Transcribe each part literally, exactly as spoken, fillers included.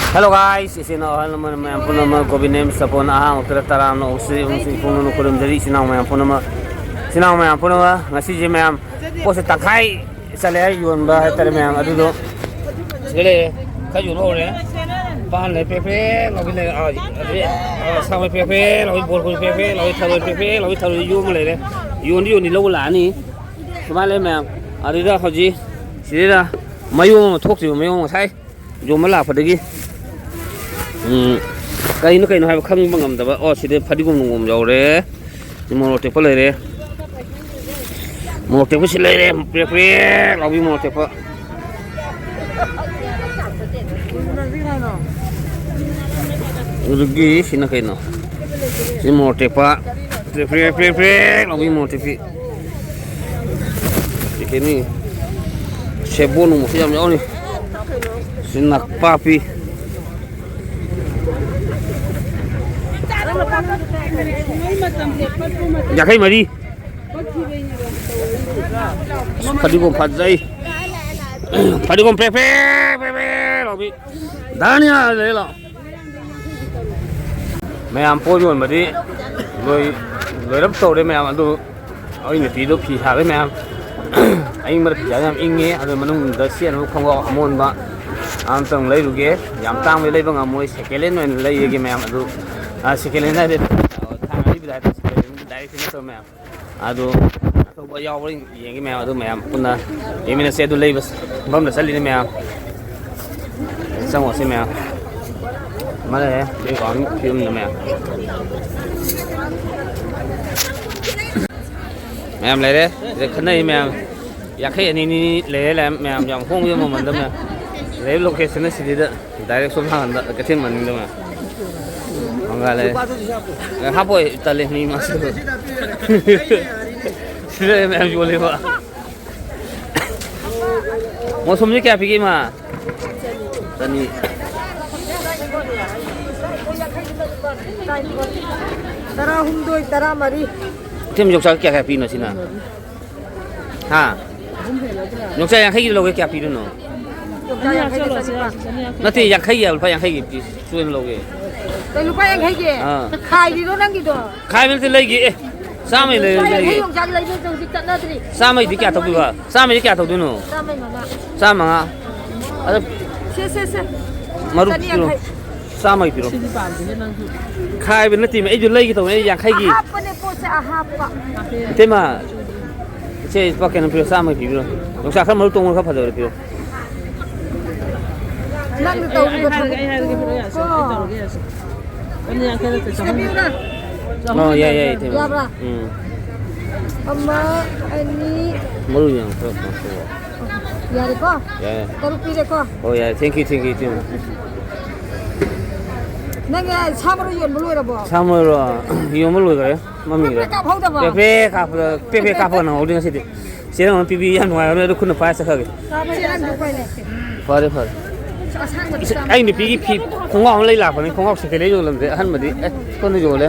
Hello guys, ꯏꯆꯤꯟ ꯏꯅꯥꯎ ꯑꯍꯜ ꯂꯃꯟ ꯃꯌꯥꯝ ꯄꯨꯝꯅꯃꯛ, ꯒꯣꯕꯤꯟ ꯅꯦꯝ ꯁꯄꯣꯟ ꯑꯍꯥꯡꯕ ꯈꯔ ꯇꯔꯥꯝꯅ ꯑꯣꯛꯆꯔꯤ ꯑꯃꯁꯨꯡ ꯏꯄꯨꯡ ꯅꯨꯡꯅ ꯈꯨꯔꯨꯝꯖꯔꯤ, ꯏꯆꯤꯟ ꯏꯅꯥꯎ ꯃꯌꯥꯝ ꯄꯨꯝꯅꯃꯛ, ꯏꯆꯤꯟ ꯏꯅꯥꯎ ꯃꯌꯥꯝ ꯄꯨꯝꯅꯃꯛ꯫ ꯉꯁꯤꯁꯦ ꯃꯌꯥꯝ ꯄꯣꯠꯁꯦ ꯇꯪꯈꯥꯏ ꯆꯠꯂꯦ ꯌꯣꯟꯕ ꯍꯥꯏꯇꯥꯔꯦ ꯃꯌꯥꯝ꯫ ꯑꯗꯨꯗꯣ ꯁꯤꯗ ꯂꯩꯔꯦ, ꯈꯔ ꯌꯣꯟꯕ ꯍꯧꯔꯦ꯫ ꯄꯥꯟ ꯂꯩ ꯄ꯭ꯔꯦ ꯄ꯭ꯔꯦ ꯂꯥꯎꯕꯤ ꯂꯩꯔꯦ, ꯑꯥ, ꯑꯗꯩ, ꯑꯥ, ꯁꯥ ꯃꯔꯣꯏ ꯄ꯭ꯔꯦ ꯄ꯭ꯔꯦ ꯂꯥꯎꯕꯤ, ꯕꯣꯔ ꯀꯣꯂꯤ ꯄ꯭ꯔꯦ ꯄ꯭ꯔꯦ ꯂꯥꯎꯕꯤ, ꯊꯔꯣꯏ ꯄ꯭ꯔꯦ ꯄ꯭ꯔꯦ ꯂꯥꯎꯕꯤ, ꯊꯔꯣꯏ ꯌꯣꯝꯕ ꯂꯩꯔꯦ꯫ ꯌꯣꯟꯗꯤ ꯌꯣꯟꯗꯤ ꯂꯧꯕ ꯂꯥꯛꯑꯅꯤ꯫ ꯁꯨꯃꯥꯏꯅ ꯂꯩ ꯃꯌꯥꯝ꯫ ꯑꯗꯨꯗ ꯍꯧꯖꯤꯛ ꯁꯤꯗꯩꯗ ꯃꯌꯣꯝ ꯑꯃ ꯊꯣꯛꯇ꯭ꯔꯤꯕ, ꯃꯌꯣꯝ ꯉꯁꯥꯏ ꯌꯣꯟꯕ ꯂꯥꯛꯄꯗꯒꯤ꯫ ꯎꯝ, ꯀꯩꯅꯣ ꯀꯩꯅꯣ ꯍꯥꯏꯕ ꯈꯪꯕ ꯉꯝꯗꯕ꯫ ꯑꯣ, ꯁꯤꯗ ꯐꯗꯤꯒꯣꯝ ꯅꯨꯡꯒꯣꯝ ꯌꯧꯔꯦ꯫ ꯃꯣꯔꯣꯛ ꯑꯇꯦꯛꯄ ꯂꯩꯔꯦ꯫ ꯃꯣꯔꯣꯛ ꯑꯇꯦꯛꯄꯁꯤ ꯂꯩꯔꯦ꯫ ꯄ꯭ꯔꯦꯛ ꯄ꯭ꯔꯦꯛ ꯂꯥꯎꯕꯤ ꯃꯣꯔꯣꯛ ꯑꯇꯦꯛꯄ꯫ ꯑꯗꯨꯗꯒꯤ ꯁꯤꯅ ꯀꯩꯅꯣ? ꯁꯤ ꯃꯣꯔꯣꯛ ꯑꯇꯦꯛꯄ꯫ ꯄ꯭ꯔꯦꯛ ꯄ꯭ꯔꯦꯛ ꯄ꯭ꯔꯦꯛ ꯄ꯭ꯔꯦꯛ ꯂꯥꯎꯕꯤ ꯃꯣꯔꯣꯛ ꯑꯇꯦꯛꯄꯤ꯫ ꯀꯩ ꯀꯩꯅꯤ? ꯁꯦꯕꯣꯠ ꯅꯨꯡꯕꯣꯠꯁꯨ ꯌꯥꯝ ꯌꯥꯎꯔꯤ꯫ ꯁꯤ ꯅꯥꯄꯥꯛꯄꯤ꯫ ꯌꯥꯡꯈꯩ ꯃꯔꯤ꯫ ꯐꯗꯤꯒꯣꯝ ꯐꯖꯩ꯫ ꯐꯗꯤꯒꯣꯝ ꯄ꯭ꯔꯦꯛ ꯄ꯭ꯔꯦꯛ ꯄ꯭ꯔꯦꯛ ꯄ꯭ꯔꯦꯛ ꯂꯥꯎꯕꯤ꯫ ꯗꯥꯅꯤꯌꯥ ꯂꯩ ꯂꯥꯎ꯫ ꯃꯌꯥꯝ ꯄꯣꯠ ꯌꯣꯟꯕꯗꯤ ꯂꯣꯏ-, ꯂꯣꯏꯔꯞ ꯇꯧꯔꯦ ꯃꯌꯥꯝ꯫ ꯑꯗꯨ ꯑꯩ ꯅꯨꯄꯤꯗꯣ ꯐꯤ ꯁꯥꯕꯩ ꯃꯌꯥꯝ꯫ ꯑꯏꯪꯕꯗ ꯐꯤ ꯁꯥꯕ ꯌꯥꯝ ꯏꯪꯉꯦ꯫ ꯑꯗꯨ ꯃꯅꯨꯡꯗ ꯁꯦꯠꯅꯕ ꯈꯣꯡꯒ꯭ꯔꯥꯎ ꯑꯃꯣꯟꯕ ꯑꯝꯇꯪ ꯂꯩꯔꯨꯒꯦ꯫ ꯌꯥꯝ ꯇꯥꯡꯕꯗꯤ ꯂꯩꯕ ꯉꯝꯃꯣꯏ, second hand ꯑꯣꯏꯅ ꯂꯩꯔꯒꯦ ꯃꯌꯥꯝ꯫ ꯑꯗꯨ, ꯑ, second hand ꯍꯥꯏꯗꯤ, ꯑ, ꯊꯥꯡ ꯑꯔꯤꯕꯗ ꯍꯥꯏꯗꯣ, direct ꯅꯠꯇꯕ ꯃꯌꯥꯝ꯫ ꯑꯗꯨ ꯑꯆꯧꯕ ꯌꯥꯎꯕ꯭ꯔꯥ ꯌꯦꯡꯒꯦ ꯃꯌꯥꯝ꯫ ꯑꯗꯨ ꯃꯌꯥꯝ ꯄꯨꯟꯅ ꯌꯦꯡꯃꯤꯟꯅꯁꯦ꯫ ꯑꯗꯨ ꯂꯩꯕ ꯃꯐꯝꯗ ꯆꯠꯂꯤꯅꯦ ꯃꯌꯥꯝ꯫ ꯆꯪꯉꯣꯁꯤ ꯃꯌꯥꯝ꯫ ꯑꯃ ꯂꯩꯔꯦ, ꯕꯦꯛ ꯑꯃ ꯐꯤꯕꯝꯗ ꯃꯌꯥꯝ꯫ ꯃꯌꯥꯝ ꯂꯩꯔꯦ꯫ ꯁꯤꯗ ꯈꯟꯅꯩ ꯃꯌꯥꯝ꯫ ꯌꯥꯡꯈꯩ ꯑꯅꯤꯅꯤ ꯂꯩꯔꯦ ꯂꯩꯔꯦ ꯃꯌꯥꯝ꯫ ꯌꯥꯝ ꯍꯣꯡꯕ ꯃꯃꯜꯗ ꯃꯌꯥꯝ꯫ ꯂꯩꯔꯤꯕ location ꯁꯤꯗꯤꯗ꯫ Direct ꯁꯣꯝ ꯅꯥꯀꯟꯗ ꯀꯩꯊꯦꯜ ꯃꯅꯤꯡꯗ ꯃꯌꯥꯝ꯫ ꯃꯉꯥ ꯂꯩꯔꯦ꯫ ꯑꯦ, ꯍꯥꯞꯄꯣꯏ, ꯇꯜꯂꯦ, ꯃꯤ ꯃꯥꯁꯨ꯫ ꯁꯤꯗ ꯃꯌꯥꯝ ꯌꯣꯜꯂꯦꯕ꯫ ꯃꯣꯁꯣꯝꯁꯤ ꯀꯌꯥ ꯄꯤꯒꯦ, ꯏꯃꯥ? ꯆꯅꯤ꯫ ꯇꯔꯥꯍꯨꯝꯗꯣꯏ, ꯇꯔꯥꯃꯔꯤ꯫ ꯏꯊꯦꯝ, ꯌꯣꯡꯆꯥꯛ ꯀꯌꯥ ꯀꯌꯥ ꯄꯤꯅꯣ ꯁꯤꯅ? ꯍꯥ? ꯌꯣꯡꯆꯥꯛ ꯌꯥꯡꯈꯩꯒꯤ ꯂꯧꯒꯦ, ꯀꯌꯥ ꯄꯤꯔꯤꯅꯣ? ꯌꯣꯡꯆꯥꯛ ꯌꯥꯡꯈꯩꯗ ꯆꯅꯤꯄꯥꯟ꯫ ꯅꯠꯇꯦ, ꯌꯥꯡꯈꯩꯒꯤ ꯍꯥꯏꯕ, ꯂꯨꯄꯥ ꯌꯥꯡꯈꯩꯒꯤ ꯄꯤꯁ ꯆꯣꯏꯅ ꯂꯧꯒꯦ꯫ ꯀꯩ, ꯂꯨꯄꯥ ꯌꯥꯡꯈꯩꯒꯤ? ꯑꯥ꯫ ꯈꯥꯏꯔꯤꯔꯣ ꯅꯪꯒꯤꯗꯣ? ꯈꯥꯏꯕ ꯅꯠꯇꯦ, ꯂꯩꯒꯦ꯫ ꯑꯦ, ꯆꯥꯝꯃꯩ ꯂꯩ, ꯂꯨꯄꯥ ꯌꯥꯡꯈꯩ ꯂꯩꯒꯦ꯫ ꯌꯣꯡꯆꯥꯛ ꯂꯩꯕꯗꯣ ꯍꯧꯖꯤꯛ ꯆꯠꯅꯗ꯭ꯔꯤ꯫ ꯆꯥꯝꯃꯩꯗꯤ ꯀꯌꯥ ꯇꯧꯗꯣꯏꯕ? ꯆꯥꯝꯃꯩꯗꯤ ꯀꯌꯥ ꯇꯧꯗꯣꯏꯅꯣ? ꯆꯥꯝꯃꯩ ꯃꯉꯥ꯫ ꯆꯥꯝꯃꯉꯥ꯫ ꯑꯗ ꯁꯦ, ꯁꯦ, ꯁꯦ꯫ ꯃꯔꯨꯞ ꯄꯤꯔꯣ꯫ ꯆꯅꯤ ꯌꯥꯡꯈꯩ꯫ ꯆꯥꯝꯃꯒꯤ ꯄꯤꯔꯣ꯫ ꯈꯥꯏꯕ ꯅꯠꯇꯦꯃꯤ, ꯑꯩꯁꯨ ꯂꯩꯒꯦ ꯇꯧꯕꯅꯦ, ꯑꯩ ꯌꯥꯡꯈꯩꯒꯤ꯫ ꯑꯍꯥꯞꯄꯅꯦ ꯄꯣꯠꯁꯦ, ꯑꯍꯥꯞꯄ꯫ ꯏꯇꯩꯃ, ꯏꯆꯦ, ꯂꯨꯄꯥ ꯀꯩꯅꯣ ꯄꯤꯔꯣ, ꯆꯥꯝꯃꯒꯤ ꯄꯤꯕꯤꯔꯣ꯫ ꯌꯣꯡꯆꯥꯛ ꯈꯔ ꯃꯔꯨ ꯇꯣꯡꯕ ꯈꯔ ꯐꯖꯕꯗ ꯄꯤꯔꯣ꯫ ꯅꯪꯅ ꯇꯧꯔꯤꯕ ꯑꯩ ꯍꯥꯏꯔꯒꯦ, ꯑꯩ ꯍꯥꯏꯔꯒꯦ, ꯊꯕꯛꯇꯣ ꯄꯤꯔꯣ, ꯌꯥꯔꯦ, ꯀꯣ꯫ ꯆꯠꯂꯣ, ꯌꯥꯔꯦ, ꯆꯠꯂꯣ꯫ ꯁꯦꯝꯕꯤꯌꯨꯔꯥ? ꯑꯣ, ꯌꯥꯏ, ꯌꯥꯏ, ꯏꯇꯩꯃ꯫ ꯌꯥꯕ꯭ꯔꯥ? ꯎꯝ꯫ ꯑꯃ, ꯑꯅꯤ꯫ ꯃꯔꯨ ꯌꯥꯝ ꯈꯔ ꯀꯩꯅꯣ ꯇꯧꯕ꯫ ꯌꯥꯔꯦꯀꯣ? ꯌꯥꯔꯦ꯫ ꯇꯔꯨꯛ ꯄꯤꯔꯦꯀꯣ? ꯑꯣ, ꯌꯥꯔꯦ꯫ Thank you, thank you, ꯏꯇꯩꯃ꯫ ꯅꯪ ꯁꯥ ꯃꯔꯣꯏ ꯌꯣꯟꯕ ꯂꯣꯏꯔꯕꯣ? ꯁꯥ ꯃꯔꯣꯏꯔꯣ? ꯌꯣꯟꯕ ꯂꯣꯏꯈ꯭ꯔꯦ꯫ ꯃꯃꯤꯡꯒꯤꯗꯣ꯫ ꯄꯦꯛ ꯄꯦꯛ ꯀꯥꯞꯍꯧꯗꯕ? ꯄꯦꯛ ꯄꯦꯛ ꯀꯥꯞꯄꯒ ꯅꯪꯍꯧꯗꯦ ꯉꯁꯤꯗꯤ꯫ ꯆꯦ ꯔꯃꯥ ꯄꯤꯕꯤ ꯌꯥꯝ ꯅꯨꯡꯉꯥꯏꯔꯝꯅꯤ, ꯑꯗꯨ ꯈꯨꯠꯅ ꯄꯥꯏꯔ ꯆꯠꯈ꯭ꯔꯒꯦ꯫ ꯆꯦ ꯔꯃꯥ ꯎꯄꯥꯏ ꯂꯩꯇꯦ꯫ ꯐꯔꯦ, ꯐꯔꯦ꯫ ꯑꯁꯥꯡꯕꯗꯤ ꯏꯁ, ꯆꯥꯝꯃ꯫ ꯑꯩ ꯅꯨꯄꯤꯒꯤ ꯐꯤ ꯈꯣꯡꯒ꯭ꯔꯥꯎ ꯑꯃ ꯂꯩ ꯂꯥꯛꯄꯅꯤ, ꯈꯣꯡꯒ꯭ꯔꯥꯎ second hand ꯌꯣꯜꯂꯝꯗꯦ, ꯑꯍꯟꯕꯗꯤ ꯑꯦ ꯁꯣꯝꯗ ꯌꯣꯜꯂꯦ꯫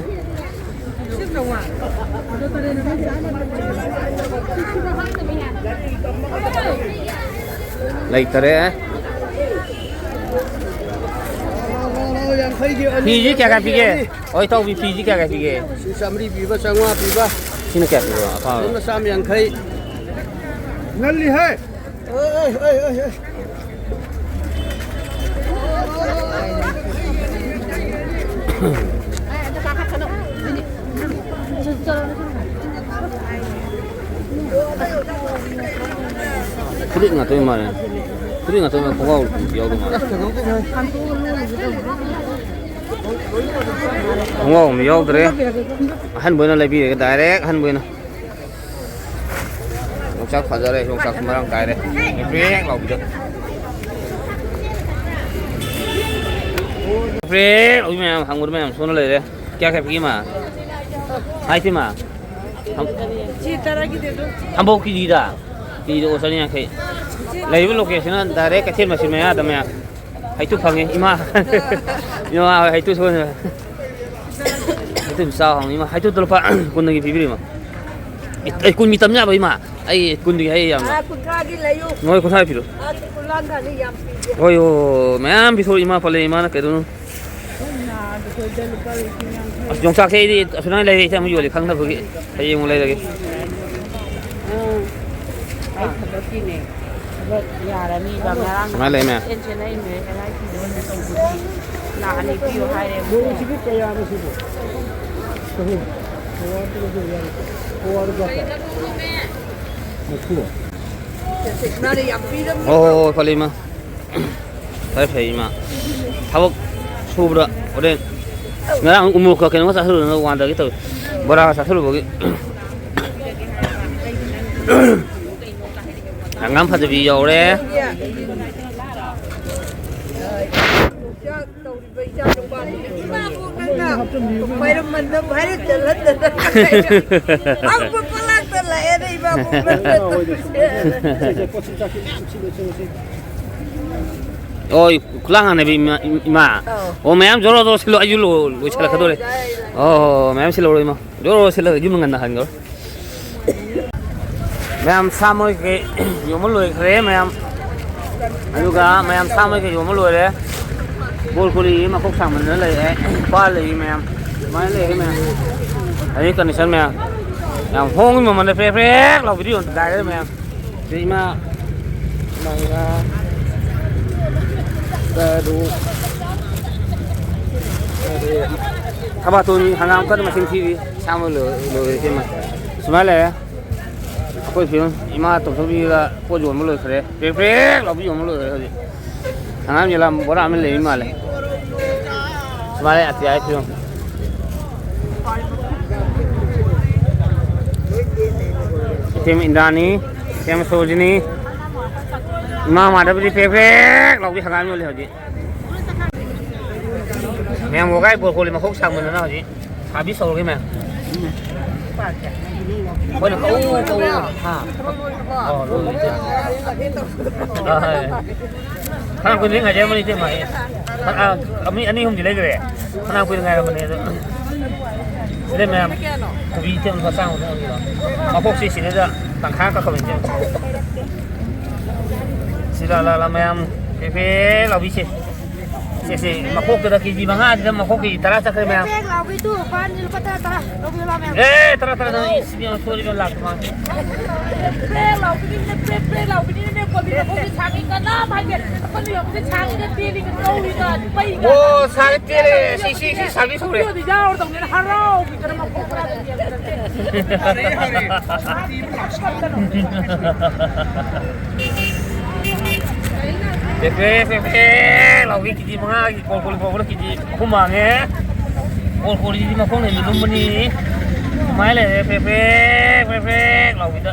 ꯂꯩꯇꯔꯦ꯫ ꯌꯥꯡꯈꯩꯒꯤ ꯑꯅꯤ꯫ ꯐꯤꯁꯤ ꯀꯌꯥ ꯀꯌꯥ ꯄꯤꯒꯦ? ꯌꯥꯡꯈꯩꯒꯤ ꯑꯅꯤ꯫ ꯍꯣꯏ, ꯏꯇꯥꯎꯕꯤ, ꯐꯤꯁꯤ ꯀꯌꯥ ꯀꯌꯥ ꯄꯤꯒꯦ? ꯁꯤ ꯆꯥꯝꯃꯔꯤ ꯄꯤꯕ, ꯆꯥꯝꯃꯉꯥ ꯄꯤꯕ꯫ ꯁꯤꯅ ꯀꯌꯥ ꯄꯤꯕ? ꯑꯄꯥꯕ꯫ ꯁꯣꯝꯅ ꯆꯥꯝꯃ ꯌꯥꯡꯈꯩ꯫ ꯉꯜꯂꯤꯍꯦ꯫ ꯑꯦ, ꯑꯦ, ꯑꯦ, ꯑꯦ, ꯑꯦ꯫ ꯐꯨꯔꯤꯠ ꯉꯥꯛꯇ ꯑꯣꯏ ꯃꯥꯜꯂꯦ꯫ ꯐꯨꯔꯤꯠ ꯉꯥꯛꯇ ꯑꯣꯏ ꯃꯥꯜꯂꯦ꯫ ꯈꯣꯡꯒ꯭ꯔꯥꯎ ꯌꯥꯎꯗꯧ ꯃꯥꯜꯂꯦ꯫ ꯈꯣꯡꯒ꯭ꯔꯥꯎ ꯑꯃ ꯌꯥꯎꯗ꯭ꯔꯦ꯫ ꯑꯍꯟꯕ ꯑꯣꯏꯅ ꯂꯩꯕꯤꯔꯒꯦ, direct ꯑꯍꯟꯕ ꯑꯣꯏꯅ꯫ ꯌꯣꯡꯆꯥꯛ ꯐꯖꯔꯦ, ꯌꯣꯡꯆꯥꯛꯁꯨ ꯃꯔꯥꯡ ꯀꯥꯏꯔꯦ꯫ ꯄ꯭ꯔꯦꯛ ꯂꯥꯎꯕꯤꯗꯣ꯫ ꯄ꯭ꯔꯦꯛ ꯂꯥꯎꯕꯤ ꯃꯌꯥꯝ, ꯍꯪꯉꯨꯔ ꯃꯌꯥꯝ ꯁꯣꯟꯅ ꯂꯩꯔꯦ꯫ ꯀꯌꯥ ꯀꯌꯥ ꯄꯤꯒꯦ, ꯏꯃꯥ? ꯍꯥꯏ, ꯏꯇꯩꯃ꯫ ꯍꯝ-, ꯁꯤ ꯇꯔꯥꯒꯤꯗꯤ ꯑꯗꯨꯝ꯫ ꯍꯝꯕꯧ ꯀꯦꯖꯤꯗ? ꯀꯦꯖꯤꯗ ꯑꯣ ꯆꯅꯤ ꯌꯥꯡꯈꯩ꯫ ꯂꯩꯔꯤꯕ location ꯅ direct ꯀꯩꯊꯦꯜ ꯃꯆꯤꯟ ꯃꯌꯥꯗ ꯃꯌꯥꯝ꯫ ꯍꯩꯇꯨꯞ ꯐꯪꯉꯤ, ꯏꯃꯥ꯫ ꯏꯃꯥ ꯍꯣꯏ ꯍꯩꯇꯨꯞ ꯁꯣꯏꯗꯅ꯫ ꯍꯩꯇꯨꯞ ꯆꯥꯎ ꯍꯪꯉꯤ, ꯏꯃꯥ꯫ ꯍꯩꯇꯨꯞꯇ ꯂꯨꯄꯥ ꯀꯨꯟꯒꯤ ꯄꯤꯕꯤꯔꯤꯃ꯫ ꯑꯩ ꯀꯨꯟꯒꯤ ꯇꯝ ꯌꯥꯕ, ꯏꯃꯥ? ꯑꯩ ꯀꯨꯟꯒꯤ ꯍꯥꯏ ꯌꯥꯝꯅ꯫ ꯑꯥ, ꯀꯨꯟꯊ꯭ꯔꯥꯒꯤ ꯂꯩꯌꯨ꯫ ꯍꯣꯏ, ꯀꯨꯟꯊ꯭ꯔꯥ ꯄꯤꯔꯣ꯫ ꯑꯥ, ꯀꯨꯟꯊ꯭ꯔꯥ ꯈꯛꯇꯅꯤ, ꯌꯥꯝ ꯄꯤꯒꯦ꯫ ꯍꯣꯏ, ꯑꯣ, ꯃꯌꯥꯝ ꯄꯤꯊꯣꯔꯛꯏ ꯏꯃꯥ ꯄꯜꯂꯦ, ꯏꯃꯥꯅ ꯀꯩꯗꯧꯅꯣ꯫ ꯅꯥꯗ ꯈꯣꯏꯗ ꯂꯨꯄꯥ ꯂꯤꯁꯤꯡ ꯌꯥꯡꯈꯩ꯫ ꯑꯁ, ꯌꯣꯡꯆꯥꯛꯁꯦ ꯑꯩꯗꯤ ꯑꯁꯨꯃꯥꯏꯅ ꯂꯩꯔꯦ, ꯏꯆꯦ ꯑꯃꯨꯛ ꯌꯣꯜꯂꯦ ꯈꯪꯗꯕꯒꯤ꯫ ꯍꯌꯦꯡ ꯑꯃꯨꯛ ꯂꯩꯔꯒꯦ꯫ ꯎꯝ꯫ ꯑꯩ ꯊꯕꯛꯀꯤꯅꯦ꯫ ꯊꯕꯛ ꯌꯥꯔꯅꯤꯕ ꯉꯔꯥꯡ ꯀꯃꯥꯏꯅ ꯂꯩ, ꯃꯌꯥꯝ? ꯆꯦꯟ ꯆꯦꯟꯅꯔꯤꯅꯦ, ꯀꯗꯥꯏ ꯄꯤꯗꯣꯏꯅꯣ ꯇꯧꯕꯒꯤ꯫ ꯂꯥꯛ ꯑꯅꯤ ꯄꯤꯌꯨ ꯍꯥꯏꯔꯦ꯫ ꯃꯣꯏꯁꯤꯕꯨ ꯀꯌꯥꯅꯣ ꯁꯤꯕꯨ? ꯆꯍꯨꯝ꯫ ꯄꯋꯥꯗ ꯂꯧꯖꯕ ꯌꯥꯅꯤ꯫ ꯄꯋꯥꯗ ꯀꯌꯥ? ꯅꯤꯐꯨ꯫ ꯃꯥꯅ ꯌꯥꯝ ꯄꯤꯔꯝꯃꯤ꯫ ꯍꯣꯏ, ꯍꯣꯏ, ꯍꯣꯏ, ꯐꯂꯦ ꯏꯃꯥ꯫ ꯐꯔꯦ, ꯐꯔꯦ, ꯏꯃꯥ꯫ ꯊꯕꯛ ꯁꯨꯕ꯭ꯔꯥ? ꯍꯣꯔꯦꯟ ꯉꯔꯥꯡ ꯎꯃꯣꯔꯣꯛꯀ ꯀꯩꯅꯣꯒ ꯆꯥꯁꯤꯜꯂꯨꯗꯅ ꯋꯥꯟꯗꯒꯦ ꯇꯧꯏ꯫ ꯕꯣꯔꯥꯒ ꯆꯥꯁꯤꯜꯂꯨꯕꯒꯤ꯫ ꯍꯪꯒꯥꯝ ꯐꯖꯕꯤ ꯌꯧꯔꯦ꯫ ꯇꯧꯔꯤꯕ ꯏꯆꯥ ꯅꯨꯄꯥꯗꯨꯅ ꯏꯃꯥꯕꯨ ꯅꯪꯅ ꯈ꯭ꯋꯥꯏꯔꯝꯕꯟꯗ ꯚꯥꯏꯔꯦꯜ ꯆꯠꯍꯟꯗꯅ ꯑꯪꯕ ꯄꯣꯂꯥꯛꯇ ꯂꯥꯛꯑꯦꯅ ꯏꯃꯥꯕꯨ ꯅꯪꯅ ꯇꯧꯔꯤꯁꯦ꯫ ꯍꯣꯏ, ꯈꯨꯂꯥꯡ ꯉꯥꯟꯅꯕꯤ ꯏꯃꯥ, ꯏꯃꯥ꯫ ꯑꯧ꯫ ꯑꯣ, ꯃꯌꯥꯝ ꯖꯣꯔꯣ ꯖꯣꯔꯣ ꯁꯤꯜꯂꯣ, ꯑꯩꯁꯨ ꯂꯣ-, ꯂꯣꯏꯁꯤꯜꯂꯛꯀꯗꯧꯔꯦ꯫ ꯑꯣ, ꯌꯥꯏ, ꯌꯥꯏ꯫ ꯑꯣ, ꯃꯌꯥꯝ ꯁꯤꯜꯍꯧꯔꯣ ꯏꯃꯥ꯫ ꯖꯣꯔꯣ ꯁꯤꯜꯂꯒ ꯌꯨꯝ ꯉꯟꯅ ꯍꯟꯈ꯭ꯔꯣ꯫ ꯃꯌꯥꯝ ꯁꯥ ꯃꯔꯣꯏ ꯀꯩ ꯌꯣꯟꯕ ꯂꯣꯏꯈ꯭ꯔꯦ ꯃꯌꯥꯝ꯫ ꯑꯗꯨꯒ ꯃꯌꯥꯝ ꯁꯥ ꯃꯔꯣꯏ ꯀꯩ ꯌꯣꯟꯕ ꯂꯣꯏꯔꯦ꯫ ꯕꯣꯔ ꯀꯣꯂꯤ ꯃꯈꯣꯛ ꯁꯥꯡꯃꯟꯗꯅ ꯂꯩꯔꯦ꯫ ꯄꯥ ꯂꯩ ꯃꯌꯥꯝ꯫ ꯑꯗꯨꯃꯥꯏꯅ ꯂꯩꯔꯦ ꯃꯌꯥꯝ꯫ ꯑꯗꯩ ꯀꯟꯗꯤꯁꯟ ꯃꯌꯥꯝ꯫ ꯌꯥꯝ ꯍꯣꯡꯕ ꯃꯃꯜꯗ ꯄ꯭ꯔꯦꯛ ꯄ꯭ꯔꯦꯛ ꯂꯥꯎꯕꯤꯗꯣ ꯌꯣꯟꯗꯥꯏꯔꯦ ꯃꯌꯥꯝ꯫ ꯁꯤ ꯏꯃꯥ, ꯃꯉꯥ, ꯇꯔꯨꯛ, ꯇꯔꯦꯠ꯫ ꯊꯕꯥꯇꯣꯟ ꯍꯪꯒꯥꯝ ꯀꯟꯅ ꯃꯁꯤꯡ ꯊꯤꯔꯤ꯫ ꯁꯥꯃ ꯂꯣꯏ-, ꯂꯣꯏꯔꯦ ꯏꯇꯩꯃ꯫ ꯁꯨꯃꯥꯏꯅ ꯂꯩꯔꯦ꯫ ꯑꯩꯈꯣꯏ ꯐꯤꯕꯝ, ꯏꯃꯥ ꯇꯣꯝꯊꯣꯛꯄꯤꯒ ꯄꯣꯠ ꯌꯣꯟꯕ ꯂꯣꯏꯈ꯭ꯔꯦ꯫ ꯄ꯭ꯔꯦꯛ ꯄ꯭ꯔꯦꯛ ꯂꯥꯎꯕꯤ ꯌꯣꯟꯕ ꯂꯣꯏꯈ꯭ꯔꯦ ꯍꯧꯖꯤꯛ꯫ ꯍꯪꯒꯥꯝ ꯌꯦꯂꯥ ꯕꯣꯔꯥ ꯑꯃ ꯂꯩꯔꯤ ꯃꯥꯜꯂꯦ꯫ ꯁꯨꯃꯥꯏꯅ ꯑꯇꯤꯌꯥꯒꯤ ꯐꯤꯕꯝ꯫ ꯏꯇꯩꯃ ꯏꯟꯗ꯭ꯔꯥꯅꯤ, ꯏꯇꯩꯃ ꯁꯣꯔꯣꯖꯤꯅꯤ꯫ ꯏꯃꯥ ꯃꯥꯙꯕꯗꯤ ꯄ꯭ꯔꯦꯛ ꯄ꯭ꯔꯦꯛ ꯂꯥꯎꯕꯤ ꯍꯪꯒꯥꯝ ꯌꯣꯜꯂꯤ ꯍꯧꯖꯤꯛ꯫ ꯃꯌꯥꯝ ꯋꯥꯒꯥꯏ ꯕꯣꯔ ꯀꯣꯜꯂꯤ ꯃꯈꯣꯡ ꯁꯥꯡꯃꯟꯗꯅ ꯍꯧꯖꯤꯛ ꯁꯥꯕꯤ ꯁꯧꯔꯒꯦ ꯃꯌꯥꯝ꯫ ꯑꯩꯈꯣꯏꯅ ꯀꯧ ꯀꯧ꯫ ꯍꯥ? ꯑꯣ, ꯂꯣꯏꯔꯦ꯫ ꯑ, ꯍꯣꯏ꯫ ꯐꯅꯌꯥꯝ ꯀꯨꯏꯅ ꯉꯥꯏꯖꯔꯝꯕꯅꯤ ꯏꯇꯩꯃ꯫ ꯐꯅ-, ꯑ, ꯃꯤ ꯑꯅꯤ ꯑꯍꯨꯝꯗꯤ ꯂꯩꯈ꯭ꯔꯦ꯫ ꯐꯅꯌꯥꯝ ꯀꯨꯏꯅ ꯉꯥꯏꯔꯝꯕꯅꯦ ꯑꯗꯣ꯫ ꯁꯤꯗ ꯃꯌꯥꯝ ꯀꯣꯕꯤ ꯏꯇꯦꯝ ꯂꯨꯄꯥ ꯆꯥꯝꯃ ꯈꯛꯇꯪ ꯄꯤꯔꯣ꯫ ꯃꯈꯣꯛꯁꯤ ꯁꯤꯗꯩꯗ ꯇꯪꯈꯥꯏ ꯑꯃ ꯀꯛꯈ꯭ꯔꯕ ꯏꯇꯦꯝ꯫ ꯁꯤ ꯂꯥ, ꯂꯥ, ꯂꯥ, ꯃꯌꯥꯝ ꯐꯦ ꯐꯦ ꯂꯥꯎꯕꯤꯁꯦ꯫ ꯁꯦ, ꯁꯦ, ꯃꯈꯣꯛꯇꯨꯗ ꯀꯦ ꯖꯤ ꯃꯉꯥꯁꯤꯗ ꯃꯈꯣꯛꯀꯤ ꯇꯔꯥ ꯆꯠꯈ꯭ꯔꯦ ꯃꯌꯥꯝ꯫ ꯄꯦꯛ ꯂꯥꯎꯕꯤꯗꯨ ꯂꯨꯄꯥ ꯑꯅꯤ, ꯂꯨꯄꯥ ꯇꯔꯥ, ꯇꯔꯥ ꯂꯧꯕꯤꯌꯨ ꯂꯥꯎ ꯃꯌꯥꯝ꯫ ꯑꯦ, ꯇꯔꯥ, ꯇꯔꯥ, ꯇꯔꯥ, ꯏꯁ, ꯏꯕꯦꯝꯃ, ꯁꯣꯏꯔꯤꯕ ꯂꯥꯛꯄ ꯃꯥ꯫ ꯄ꯭ꯔꯦꯛ ꯂꯥꯎꯕꯤꯅꯤꯅꯦ, ꯄ꯭ꯔꯦꯛ ꯄ꯭ꯔꯦꯛ ꯂꯥꯎꯕꯤꯅꯤꯅꯦ, ꯀꯣꯕꯤ ꯃꯈꯣꯡꯁꯦ ꯁꯥꯡꯉꯤ ꯀꯅꯥ ꯍꯥꯏꯒꯦ? ꯑꯩꯈꯣꯏꯅ ꯌꯣꯟꯕꯁꯦ ꯁꯥꯡꯉꯤꯒ ꯇꯦꯜꯂꯤꯒ ꯉꯧꯔꯤꯒ ꯄꯩꯒ꯫ ꯑꯣ, ꯁꯥꯡꯉꯤ ꯇꯦꯜꯂꯦ, ꯁꯤ, ꯁꯤ, ꯁꯤ ꯁꯥꯕꯤ ꯁꯧꯔꯦ꯫ ꯚꯤꯗꯤꯑꯣꯗꯤ ꯌꯥꯎꯔꯗꯧꯅꯦꯅ ꯍꯔꯥꯎꯈꯤꯗꯅ ꯃꯈꯣꯡ ꯕꯣꯔꯥꯗ ꯌꯦꯡꯕꯗꯅꯦ꯫ ꯐꯔꯦ, ꯐꯔꯦ꯫ ꯄꯦ ꯄꯦ ꯄꯦ ꯄꯦ ꯂꯥꯎꯕꯤ ꯀꯦ ꯖꯤ ꯃꯉꯥꯒꯤ ꯀꯣꯜ ꯀꯣꯜ ꯐꯥꯎꯕꯗ ꯀꯦ ꯖꯤ ꯑꯍꯨꯝ ꯃꯥꯡꯉꯦ꯫ ꯀꯣꯜ ꯀꯣꯜꯁꯤꯗꯤ ꯃꯈꯣꯡꯅ ꯍꯦꯟꯅ ꯂꯨꯝꯕꯅꯤ꯫ ꯁꯨꯃꯥꯏꯅ ꯂꯩꯔꯦ ꯄꯦ ꯄꯦ ꯄꯦ ꯄꯦ ꯂꯥꯎꯕꯤꯗ꯫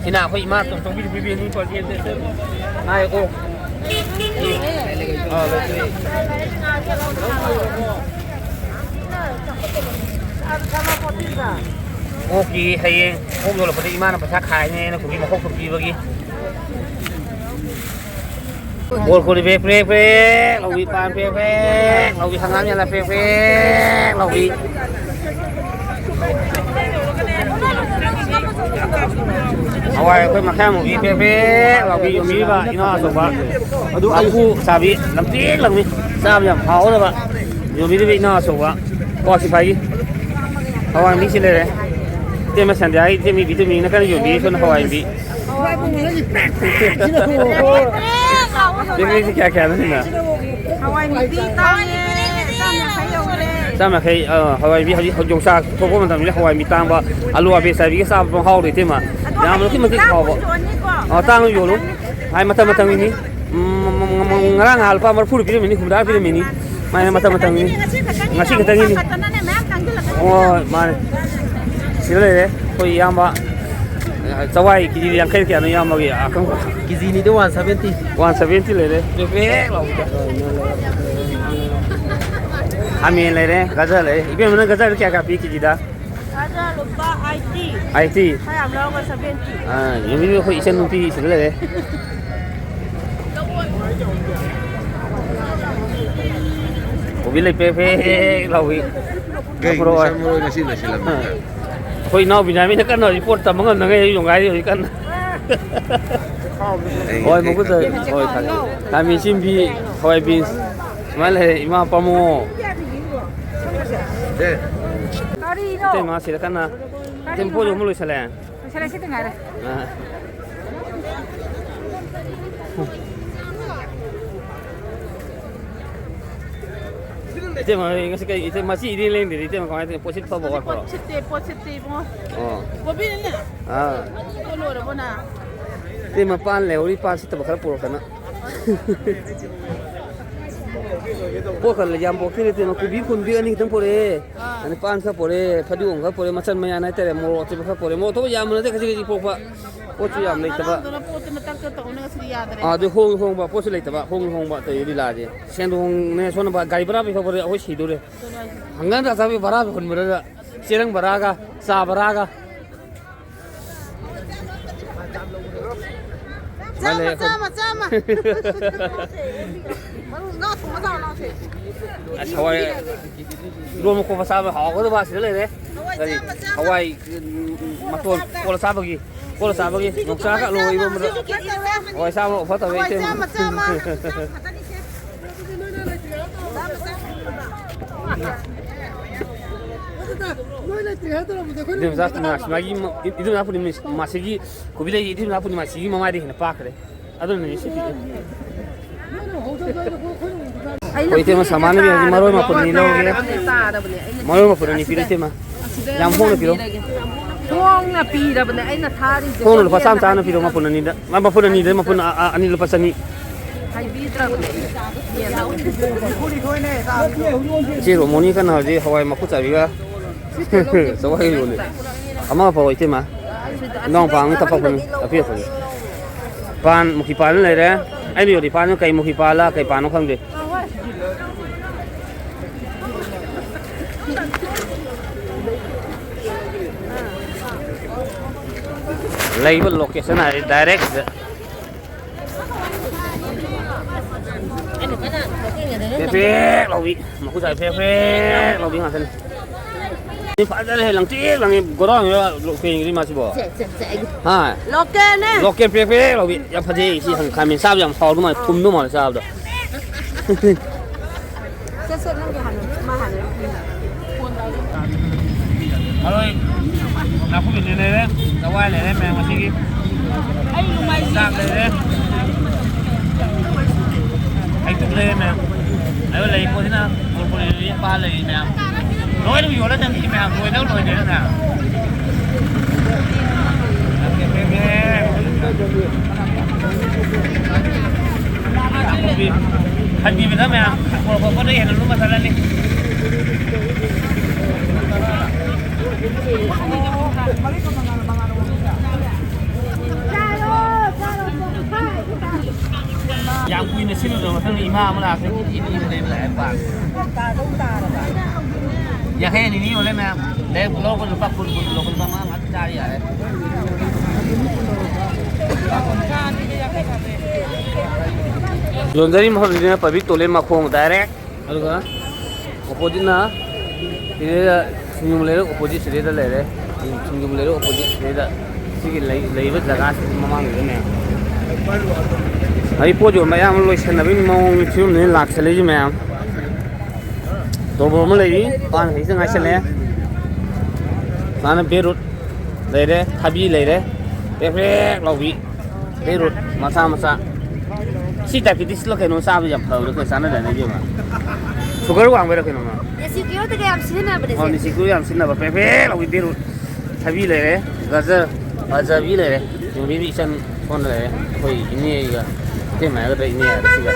ꯁꯤꯅ ꯑꯩꯈꯣꯏ ꯏꯃꯥ ꯇꯣꯝꯆꯧꯕꯤꯗ ꯄꯤꯕꯤꯅꯤ꯫ ꯉꯥꯏ ꯑꯣ꯫ ꯑꯥ, ꯂꯣꯏꯁꯤꯜꯂꯦ꯫ ꯑꯣꯛꯀꯤ ꯍꯌꯦꯡ ꯑꯣꯛ ꯌꯣꯜꯂꯛꯄꯗ ꯏꯃꯥꯅ ꯄꯩꯁꯥ ꯈꯥꯏꯅꯦꯅ ꯀꯣꯕꯤ ꯃꯈꯣꯛꯇꯣ ꯄꯤꯕꯒꯤ꯫ ꯕꯣꯔ ꯀꯣꯂꯤ ꯄ꯭ꯔꯦꯛ ꯄ꯭ꯔꯦꯛ ꯄ꯭ꯔꯦꯛ ꯂꯥꯎꯕꯤ, ꯄꯥꯟ ꯄ꯭ꯔꯦꯛ ꯄ꯭ꯔꯦꯛ ꯂꯥꯎꯕꯤ, ꯍꯪꯒꯥꯝ ꯌꯥꯂꯥ ꯄ꯭ꯔꯦꯛ ꯄ꯭ꯔꯦꯛ ꯂꯥꯎꯕꯤ꯫ ꯍꯋꯥꯏ ꯑꯩꯈꯣꯏ ꯃꯈꯥ ꯃꯨꯕꯤ ꯄ꯭ꯔꯦꯛ ꯄ꯭ꯔꯦꯛ ꯂꯥꯎꯕꯤ ꯌꯣꯟꯕꯤꯔꯤꯕ ꯏꯅꯥꯎ ꯑꯆꯧꯕ꯫ ꯑꯗꯨ ꯑꯩ ꯃꯀꯨ ꯆꯥꯕꯤ ꯂꯝꯇꯦꯡ ꯂꯪꯕꯤ꯫ ꯆꯥꯕ ꯌꯥꯝ ꯍꯥꯎꯒꯗꯕ ꯌꯣꯟꯕꯤꯔꯤꯕ ꯏꯅꯥꯎ ꯑꯆꯧꯕ ꯀ꯭ꯋꯥ ꯁꯤꯐꯥꯏꯒꯤ꯫ ꯍꯋꯥꯏ ꯃꯨꯕꯤꯁꯤ ꯂꯩꯔꯦ꯫ ꯏꯇꯩꯃ ꯁꯟꯙ꯭ꯌꯥꯒꯤ ꯏꯇꯩꯃ ꯏꯕꯤꯗꯨ ꯃꯤꯅ ꯀꯟꯅ ꯌꯣꯟꯕꯤꯔꯤ ꯁꯣꯝꯗ ꯍꯋꯥꯏ ꯃꯨꯕꯤ꯫ ꯕꯦꯀꯔꯤꯁꯤ ꯀꯌꯥ ꯀꯌꯥꯅꯣ ꯁꯤꯅ? ꯍꯋꯥꯏ ꯃꯨꯕꯤ ꯇꯥꯡꯉꯦ, ꯆꯥꯝ ꯌꯥꯡꯈꯩ ꯌꯧꯔꯦ꯫ ꯆꯥꯝ ꯌꯥꯡꯈꯩ, ꯑ, ꯍꯋꯥꯏ ꯃꯨꯕꯤ ꯍꯧꯖꯤꯛ ꯌꯣꯡꯆꯥꯛ ꯊꯣꯛꯄ ꯃꯇꯝꯅꯤꯅ ꯍꯋꯥꯏ ꯃꯨꯕꯤ ꯇꯥꯡꯕ, ꯑꯂꯨ ꯑꯕꯦ ꯆꯥꯏꯕꯤꯒ ꯆꯥꯕ ꯄꯪꯍꯥꯎꯗ ꯏꯇꯩꯃ꯫ ꯑꯗꯣ ꯌꯥꯝꯅ ꯑꯗꯨꯛꯀꯤ ꯃꯇꯤꯛ ꯇꯥꯡꯕꯁꯨ ꯍꯥꯎꯕ꯫ ꯌꯣꯟꯅꯤꯀꯣ? ꯑ, ꯇꯥꯡꯅ ꯌꯣꯜꯂꯨ꯫ ꯍꯥꯏ ꯃꯇꯝ ꯃꯇꯝꯒꯤꯅꯤ꯫ ꯎꯝ, ꯉꯔꯥꯡ ꯅꯍꯥꯟ ꯂꯨꯄꯥ ꯃꯔꯤꯐꯨꯗ ꯄꯤꯔꯝꯃꯤꯅꯤ, ꯍꯨꯝꯗ꯭ꯔꯥ ꯄꯤꯔꯝꯃꯤꯅꯤ꯫ ꯃꯥꯅꯦ, ꯃꯇꯝ ꯃꯇꯝꯒꯤꯅꯤ꯫ ꯉꯁꯤ ꯈꯛꯇꯅꯤꯅꯦ, ꯉꯁꯤ ꯈꯛꯇꯪꯒꯤꯅꯤ꯫ ꯈꯛꯇꯅꯅꯦ, ꯃꯌꯥꯝ ꯇꯥꯡꯁꯤꯜꯂꯛꯀꯅꯤ꯫ ꯍꯣꯏ, ꯃꯥꯅꯦ꯫ ꯁꯤꯗ ꯂꯩꯔꯦ ꯑꯩꯈꯣꯏ ꯏꯌꯥꯝꯕ꯫ ꯆꯋꯥꯏ ꯀꯦꯖꯤ ꯌꯥꯡꯈꯩ ꯀꯌꯥꯅꯣ ꯏꯌꯥꯝꯕꯒꯤ? ꯑꯀꯪ ꯀꯦꯖꯤꯅꯤꯗ ꯋꯥꯟ ꯁꯚꯦꯟꯇꯤ꯫ ꯋꯥꯟ ꯁꯚꯦꯟꯇꯤ ꯂꯩꯔꯦ꯫ ꯄꯦꯛ ꯄꯦꯛ ꯂꯥꯎꯕꯗ꯫ ꯈꯥꯃꯦꯟ ꯂꯩꯔꯦ, ꯒꯖꯔ ꯂꯩꯔꯦ꯫ ꯏꯕꯦꯝꯃ, ꯅꯪ ꯒꯖꯔꯗ ꯀꯌꯥ ꯀꯌꯥ ꯄꯤ ꯀꯦꯖꯤꯗ? ꯒꯖꯔ ꯂꯨꯄꯥ ꯑꯥꯏꯠꯇꯤ꯫ ꯑꯥꯏꯠꯇꯤ꯫ ꯈꯔ ꯌꯥꯝ ꯂꯧꯔꯒ ꯁꯚꯦꯟꯇꯤ꯫ ꯑꯥ, ꯌꯦꯡꯕꯤꯌꯨ, ꯑꯩꯈꯣꯏ ꯏꯆꯟ ꯅꯨꯄꯤ ꯁꯤꯗ ꯂꯩꯔꯦ꯫ ꯀꯣꯕꯤ ꯂꯩ ꯄꯦ ꯄꯦ ꯂꯥꯎꯏ꯫ ꯀꯩꯒꯤꯅꯣ ꯄꯨꯔꯛꯑꯣ꯫ ꯁꯥ ꯃꯔꯣꯏ ꯉꯁꯤ ꯂꯣꯏꯁꯤꯜꯂꯝꯃꯤꯁꯤꯅ? ꯑꯩꯈꯣꯏ ꯏꯅꯥꯎ ꯕꯤꯅꯥꯃꯤꯅ ꯀꯟꯅ ꯔꯤꯄꯣꯔꯠ ꯇꯝꯕ ꯉꯝꯗꯉꯩ ꯌꯣꯡꯒꯥꯏꯔꯤ ꯍꯧꯖꯤꯛ ꯀꯟꯅ꯫ ꯑꯩ ꯍꯣꯏ, ꯑꯩ ꯃꯈꯨꯠꯇ ꯈꯪꯗꯦ꯫ ꯍꯣꯏ, ꯈꯪꯉꯦ꯫ ꯈꯥꯃꯦꯟ ꯑꯁꯤꯟꯕꯤ, ꯍꯋꯥꯏ ꯕꯤꯟꯁ, ꯁꯨꯃꯥꯏꯅ ꯂꯩꯔꯦ, ꯏꯃꯥ ꯄꯥꯝꯃꯣ꯫ ꯑꯦ꯫ ꯀꯔꯤꯅꯣ? ꯏꯇꯩꯃ ꯁꯤꯗ ꯀꯟꯅ ꯀꯔꯤꯅꯣ? ꯇꯦꯝꯄꯣ ꯌꯣꯟꯕ ꯂꯣꯏꯁꯤꯜꯂꯦ꯫ ꯂꯣꯏꯁꯤꯜꯂꯦ, ꯁꯤꯇ ꯉꯥꯏꯔꯦ꯫ ꯑꯥ꯫ ꯏꯇꯩꯃ, ꯉꯁꯤ ꯀꯩ, ꯏꯇꯩ, ꯃꯆꯤ ꯏꯔꯦꯡ ꯂꯦꯡꯗꯦ, ꯏꯇꯩꯃ, ꯀꯃꯥꯏꯅ ꯇꯧꯔꯤꯅꯣ? ꯄꯣꯠꯁꯤꯠ ꯐꯕ ꯋꯥꯠꯄ꯭ꯔꯣ? ꯄꯣꯠ ꯁꯤꯠꯇꯦ, ꯄꯣꯠ ꯁꯤꯠꯇꯦ, ꯏꯕꯨꯡꯉꯣ꯫ ꯑꯣ꯫ ꯀꯣꯕꯤꯅꯅꯦ? ꯑꯥ꯫ ꯂꯣꯏꯔꯕꯣ ꯅꯪ? ꯏꯇꯩꯃ, ꯄꯥꯟ ꯂꯩꯍꯧꯔꯤ, ꯄꯥꯟ ꯁꯤꯠꯇꯕ ꯈꯔ ꯄꯨꯔꯛꯇꯅ꯫ ꯄꯣꯠ ꯈꯔ ꯌꯥꯝ ꯄꯣꯔꯛꯇꯦꯅꯦ, ꯏꯇꯩꯃ, ꯀꯣꯕꯤ ꯐꯨꯟ ꯕꯦꯛ ꯑꯅꯤ ꯈꯛꯇꯪ ꯄꯣꯔꯛꯑꯦ꯫ ꯑꯥ꯫ ꯑꯗꯩ ꯄꯥꯟ ꯈꯔ ꯄꯣꯔꯛꯑꯦ, ꯐꯗꯤꯒꯣꯝ ꯈꯔ ꯄꯣꯔꯛꯑꯦ, ꯃꯆꯜ ꯃꯌꯥꯟ ꯍꯥꯏꯇꯥꯔꯦ, ꯃꯣꯔꯣꯛ ꯑꯇꯦꯛꯄ ꯈꯔ ꯄꯣꯔꯛꯑꯦ, ꯃꯣꯔꯣꯛ ꯑꯇꯦꯛꯄ ꯌꯥꯝꯕ ꯅꯠꯇꯦ, ꯈꯖꯤꯛ ꯈꯖꯤꯛ ꯄꯣꯔꯛꯄ꯫ ꯄꯣꯠꯁꯨ ꯌꯥꯝ ꯂꯩꯇꯕ꯫ ꯉꯔꯥꯡꯗꯨꯅ ꯄꯣꯠꯇꯨꯅ ꯇꯛ ꯇꯛ ꯇꯧꯕꯅꯤꯅ ꯉꯁꯤꯗꯤ ꯌꯥꯗ꯭ꯔꯦ꯫ ꯑꯥ, ꯑꯗꯨ ꯍꯣꯡ ꯍꯣꯡꯕ ꯄꯣꯠꯁꯨ ꯂꯩꯇꯕ, ꯍꯣꯡ ꯍꯣꯡꯕ ꯇꯧꯔꯤ ꯂꯤꯂꯥꯁꯦ꯫ ꯁꯦꯟꯗꯣꯡꯅꯦ ꯁꯣꯝꯗ ꯒꯥꯔꯤ ꯚꯔꯥ ꯄꯤꯊꯣꯛꯄꯗ ꯑꯩꯈꯣꯏ ꯁꯤꯗꯣꯔꯦ꯫ ꯍꯪꯒꯥꯝ ꯊꯥꯎ ꯆꯥꯕꯒꯤ ꯚꯔꯥ ꯍꯨꯟꯕꯗ ꯆꯦꯔꯪ ꯚꯔꯥꯒ ꯆꯥ ꯚꯔꯥꯒ꯫ ꯆꯥꯝꯃ, ꯆꯥꯝꯃ, ꯆꯥꯝꯃ꯫ ꯃꯔꯨ ꯉꯥ ꯊꯣꯡꯕ ꯆꯥꯎ ꯂꯥꯎꯁꯦ꯫ ꯑꯁ, ꯍꯋꯥꯏ ꯏꯔꯣꯟꯕ ꯈꯣꯠꯄ ꯆꯥꯕ ꯍꯥꯎꯒꯗꯕ ꯁꯤꯗ ꯂꯩꯔꯦ꯫ ꯍꯋꯥꯏ ꯀꯔꯤ? ꯆꯥꯝꯃ, ꯆꯥꯝꯃ꯫ ꯍꯋꯥꯏ, ꯎꯝ, ꯃꯇꯣꯟ ꯀꯣꯠꯂ ꯆꯥꯕꯒꯤ, ꯀꯣꯠꯂ ꯆꯥꯕꯒꯤ ꯌꯣꯡꯆꯥꯛꯀ ꯑꯂꯨ ꯏꯔꯣꯟꯕꯗ꯫ ꯍꯋꯥꯏ ꯆꯥꯝꯃ offer ꯇꯧꯋꯦ, ꯍꯋꯥꯏ ꯏꯇꯩꯃ꯫ ꯆꯥꯝꯃ, ꯆꯥꯝꯃ꯫ ꯏꯗꯣꯝꯆꯥ ꯄꯨꯔꯅꯤꯃꯥꯁꯤ ꯃꯥꯒꯤ ꯃ-, ꯏꯗꯣꯝꯆꯥ ꯄꯨꯔꯅꯤꯃꯥꯁꯤꯒꯤ ꯀꯣꯕꯤ ꯂꯩ, ꯏꯗꯣꯝꯆꯥ ꯄꯨꯔꯅꯤꯃꯥꯁꯤꯒꯤ ꯃꯃꯥꯏꯗ ꯍꯦꯟꯅ ꯄꯥꯛꯈ꯭ꯔꯦ꯫ ꯑꯗꯨꯅꯅꯦ ꯁꯤ ꯄꯤꯛꯏ꯫ ꯑꯩꯈꯣꯏ ꯏꯇꯩꯃ ꯁꯃꯥꯟꯅꯕꯤ ꯍꯧꯖꯤꯛ ꯃꯔꯣꯏ ꯃꯄꯨꯟ ꯑꯅꯤ ꯂꯧꯔꯒꯦ꯫ ꯃꯔꯣꯏ ꯃꯄꯨꯟ ꯑꯅꯤ ꯄꯤꯔꯣ ꯏꯇꯩꯃ꯫ ꯌꯥꯝ ꯍꯣꯡꯅ ꯄꯤꯔꯣ꯫ ꯍꯣꯡꯅ ꯄꯤꯔꯕꯅꯦ ꯑꯩꯅ ꯊꯥꯔꯤꯁꯦ꯫ ꯍꯣꯡꯅ ꯂꯨꯄꯥ ꯆꯥꯝꯃ ꯆꯥꯝꯃ ꯄꯤꯔꯣ ꯃꯄꯨꯟ ꯑꯅꯤꯗ꯫ ꯃ-, ꯃꯄꯨꯟ ꯑꯅꯤꯗ ꯃꯄꯨꯟ ꯑ-, ꯑ-, ꯑꯅꯤ ꯂꯨꯄꯥ ꯆꯅꯤ꯫ ꯍꯥꯏꯕꯤꯗ꯭ꯔꯕꯅꯦ ꯑꯩ꯫ ꯏꯆꯦ ꯔꯣꯃꯣꯅꯤ ꯀꯟꯅ ꯍꯧꯖꯤꯛ ꯍꯋꯥꯏ ꯃꯀꯨ ꯆꯥꯕꯤꯒ ꯆꯋꯥꯏ ꯌꯣꯜꯂꯤ꯫ ꯑꯃ ꯄꯥꯎ ꯏꯇꯩꯃ꯫ ꯏꯅꯥꯎꯄꯥ ꯑꯃ ꯇꯞꯄꯛꯄꯅꯤ, ꯇꯞꯄꯤꯔꯛꯄꯅꯤ꯫ ꯄꯥꯟ, ꯃꯨꯈꯤ ꯄꯥꯟ ꯂꯩꯔꯦ꯫ ꯑꯩꯅ ꯌꯣꯜꯂꯤ ꯄꯥꯟꯗꯨ ꯀꯩ ꯃꯨꯈꯤ ꯄꯥꯜꯂ ꯀꯩ ꯄꯥꯟꯅꯣ ꯈꯪꯗꯦ꯫ ꯂꯩꯕ location ꯍꯥꯏꯔꯦ direct꯫ ꯐꯦ ꯐꯦꯛ ꯂꯥꯎꯕꯤ꯫ ꯃꯈꯨꯠ ꯁꯥꯏ ꯐꯦ ꯐꯦ ꯂꯥꯎꯕꯤ ꯉꯥꯛꯇꯅꯤ꯫ ꯁꯤ ꯐꯖꯔꯦ, ꯂꯪꯇ꯭ꯔꯤꯛ ꯂꯪꯉꯤ, ꯒꯣꯗꯥꯎꯟꯁꯤꯗ ꯀꯩꯒꯤꯅꯣ ꯃꯥꯁꯤꯕꯣ? ꯁꯦ, ꯁꯦ, ꯁꯦ, ꯑꯩꯒꯤ ꯍꯥ? ꯂꯣꯀꯦꯜꯅꯦ꯫ ꯂꯣꯀꯦꯜ ꯄꯦꯛ ꯄꯦꯛ ꯂꯥꯎꯕꯤ꯫ ꯌꯥꯝ ꯐꯖꯩ꯫ ꯁꯤ ꯍꯪ-, ꯈꯥꯃꯦꯟ ꯆꯥꯕ ꯌꯥꯝ ꯍꯥꯎꯗꯧ ꯃꯥꯜꯂꯦ, ꯊꯨꯝꯗꯧ ꯃꯥꯜꯂꯦ ꯆꯥꯕꯗ꯫ ꯁꯦ, ꯁꯦ, ꯅꯪꯒꯤ ꯍꯥꯟꯅ, ꯃꯥ ꯍꯥꯟꯅ꯫ ꯃꯔꯣꯏ ꯅꯥꯀꯨꯞꯄꯤꯅꯦ ꯂꯩꯔꯦ, ꯆꯋꯥꯏ ꯂꯩꯔꯦ ꯃꯌꯥꯝ ꯉꯁꯤꯒꯤ꯫ ꯆꯥꯛ ꯂꯩꯔꯦ꯫ ꯍꯩꯇꯨꯞ ꯂꯩꯔꯦ ꯃꯌꯥꯝ꯫ ꯑꯗꯨ ꯂꯩ ꯄꯣꯠꯁꯤꯅ ꯀꯨꯔꯀꯨꯔꯦ ꯂꯩꯔꯤ, ꯄꯥꯟ ꯂꯩꯔꯤ ꯃꯌꯥꯝ꯫ ꯂꯣꯏꯅ ꯌꯣꯜꯂ ꯊꯝꯃꯤ ꯃꯌꯥꯝ, ꯂꯣꯏꯅ ꯂꯣꯏꯗꯦꯅ ꯃꯌꯥꯝ꯫ ꯍꯟꯕꯤꯕꯗ ꯃꯌꯥꯝ ꯄꯣꯔꯛꯄ ꯄꯣꯠꯇ ꯍꯦꯟꯅ ꯂꯨꯝꯃ ꯆꯠꯂꯅꯤ꯫ ꯌꯥꯝ ꯀꯨꯏꯅ ꯁꯤꯜꯂꯨꯗ꯭ꯔ ꯃꯊꯪꯗ ꯏꯃꯥ ꯑꯃ ꯂꯥꯛꯑꯒ ꯏ ꯏ ꯏ ꯂꯩꯕ ꯂꯥꯛꯑꯦ ꯄꯥꯝꯃꯦ꯫ ꯌꯥꯡꯈꯩ ꯑꯅꯤꯅꯤ ꯌꯣꯜꯂꯦ ꯃꯌꯥꯝ꯫ ꯂꯩ ꯂꯧꯕ ꯂꯨꯄꯥ ꯀꯨꯟ, ꯀꯨꯟ ꯂꯧꯕ ꯂꯨꯄꯥ ꯃꯉꯥ ꯃꯉꯥ ꯆꯥꯔ ꯌꯥꯔꯦ꯫ ꯌꯣꯟꯖꯔꯤ ꯃꯐꯝꯁꯤꯅ ꯄꯕ꯭ꯂꯤꯛ ꯇꯣꯏꯂꯦꯠ ꯃꯈꯣꯡ ꯗꯥꯏꯔꯦꯛ꯫ ꯑꯗꯨꯒ ꯑꯣꯄꯣꯖꯤꯠꯅ ꯁꯤꯗꯩꯗ ꯁꯤꯡꯖꯃꯩ ꯂꯩꯔꯛ ꯑꯣꯄꯣꯖꯤꯠ ꯁꯤꯗꯩꯗ ꯂꯩꯔꯦ꯫ ꯁꯤꯡꯖꯃꯩ ꯂꯩꯔꯛ ꯑꯣꯄꯣꯖꯤꯠ ꯁꯤꯗꯩꯗ ꯁꯤꯒꯤ ꯂꯩ-, ꯂꯩꯔꯤꯕ ꯖꯒꯥꯁꯤꯒꯤ ꯃꯃꯥꯡꯗꯨꯗꯅꯦ꯫ ꯑꯩ ꯄꯣꯠ ꯌꯣꯟꯕ ꯑꯌꯥꯝꯕ ꯂꯣꯏꯁꯟꯅꯕꯒꯤ ꯃꯑꯣꯡꯒꯤ ꯐꯤꯕꯝꯗꯅꯤ ꯂꯥꯛꯁꯜꯂꯛꯏꯁꯦ ꯃꯌꯥꯝ꯫ ꯇꯣꯔꯕꯣꯠ ꯑꯃ ꯂꯩꯔꯤ, ꯄꯥꯟ ꯍꯩꯁꯦ ꯉꯥꯏꯁꯜꯂꯦ꯫ ꯃꯥꯅ ꯕꯤꯠꯔꯨꯠ ꯂꯩꯔꯦ, ꯊꯕꯤ ꯂꯩꯔꯦ, ꯄ꯭ꯔꯦꯛ ꯄ꯭ꯔꯦꯛ ꯂꯥꯎꯕꯤ꯫ ꯕꯤꯠꯔꯨꯠ ꯃꯆꯥ ꯃꯆꯥ꯫ ꯁꯤ ꯗꯥꯏꯕꯦꯇꯤꯁꯂ ꯀꯩꯅꯣ ꯆꯥꯕ ꯌꯥꯝ ꯐꯕꯗꯣ ꯀꯩꯅꯣ ꯆꯥꯟꯅꯗꯥꯏꯅꯦ ꯏꯕꯦꯝꯃ? ꯁꯨꯒꯔ ꯋꯥꯡꯕꯩꯔ ꯀꯩꯅꯣꯃ? ꯗꯦꯁꯤ ꯀꯤꯌꯣꯔꯗꯒ ꯌꯥꯝ ꯁꯤꯖꯤꯟꯅꯕꯅꯦ ꯑꯣ, ꯁꯦ꯫ ꯗꯦꯁꯤ ꯀꯤꯌꯣꯔ ꯌꯥꯝ ꯁꯤꯖꯤꯟꯅꯕ꯫ ꯄ꯭ꯔꯦꯛ ꯄ꯭ꯔꯦꯛ ꯂꯥꯎꯕꯤ ꯕꯤꯠꯔꯨꯠ꯫ ꯊꯕꯤ ꯂꯩꯔꯦ, ꯒꯖꯔ, ꯒꯖꯔꯕꯤ ꯏꯆꯟ ꯁꯣꯝꯗ ꯂꯩꯔꯦ꯫ ꯑꯩꯈꯣꯏ ꯏꯅꯦ ꯑꯩꯒ ꯏꯇꯩꯃ ꯍꯥꯏꯒꯗ꯭ꯔꯥ ꯏꯅꯦ ꯍꯥꯏꯒꯗ꯭ꯔꯥ ꯁꯤꯒ꯫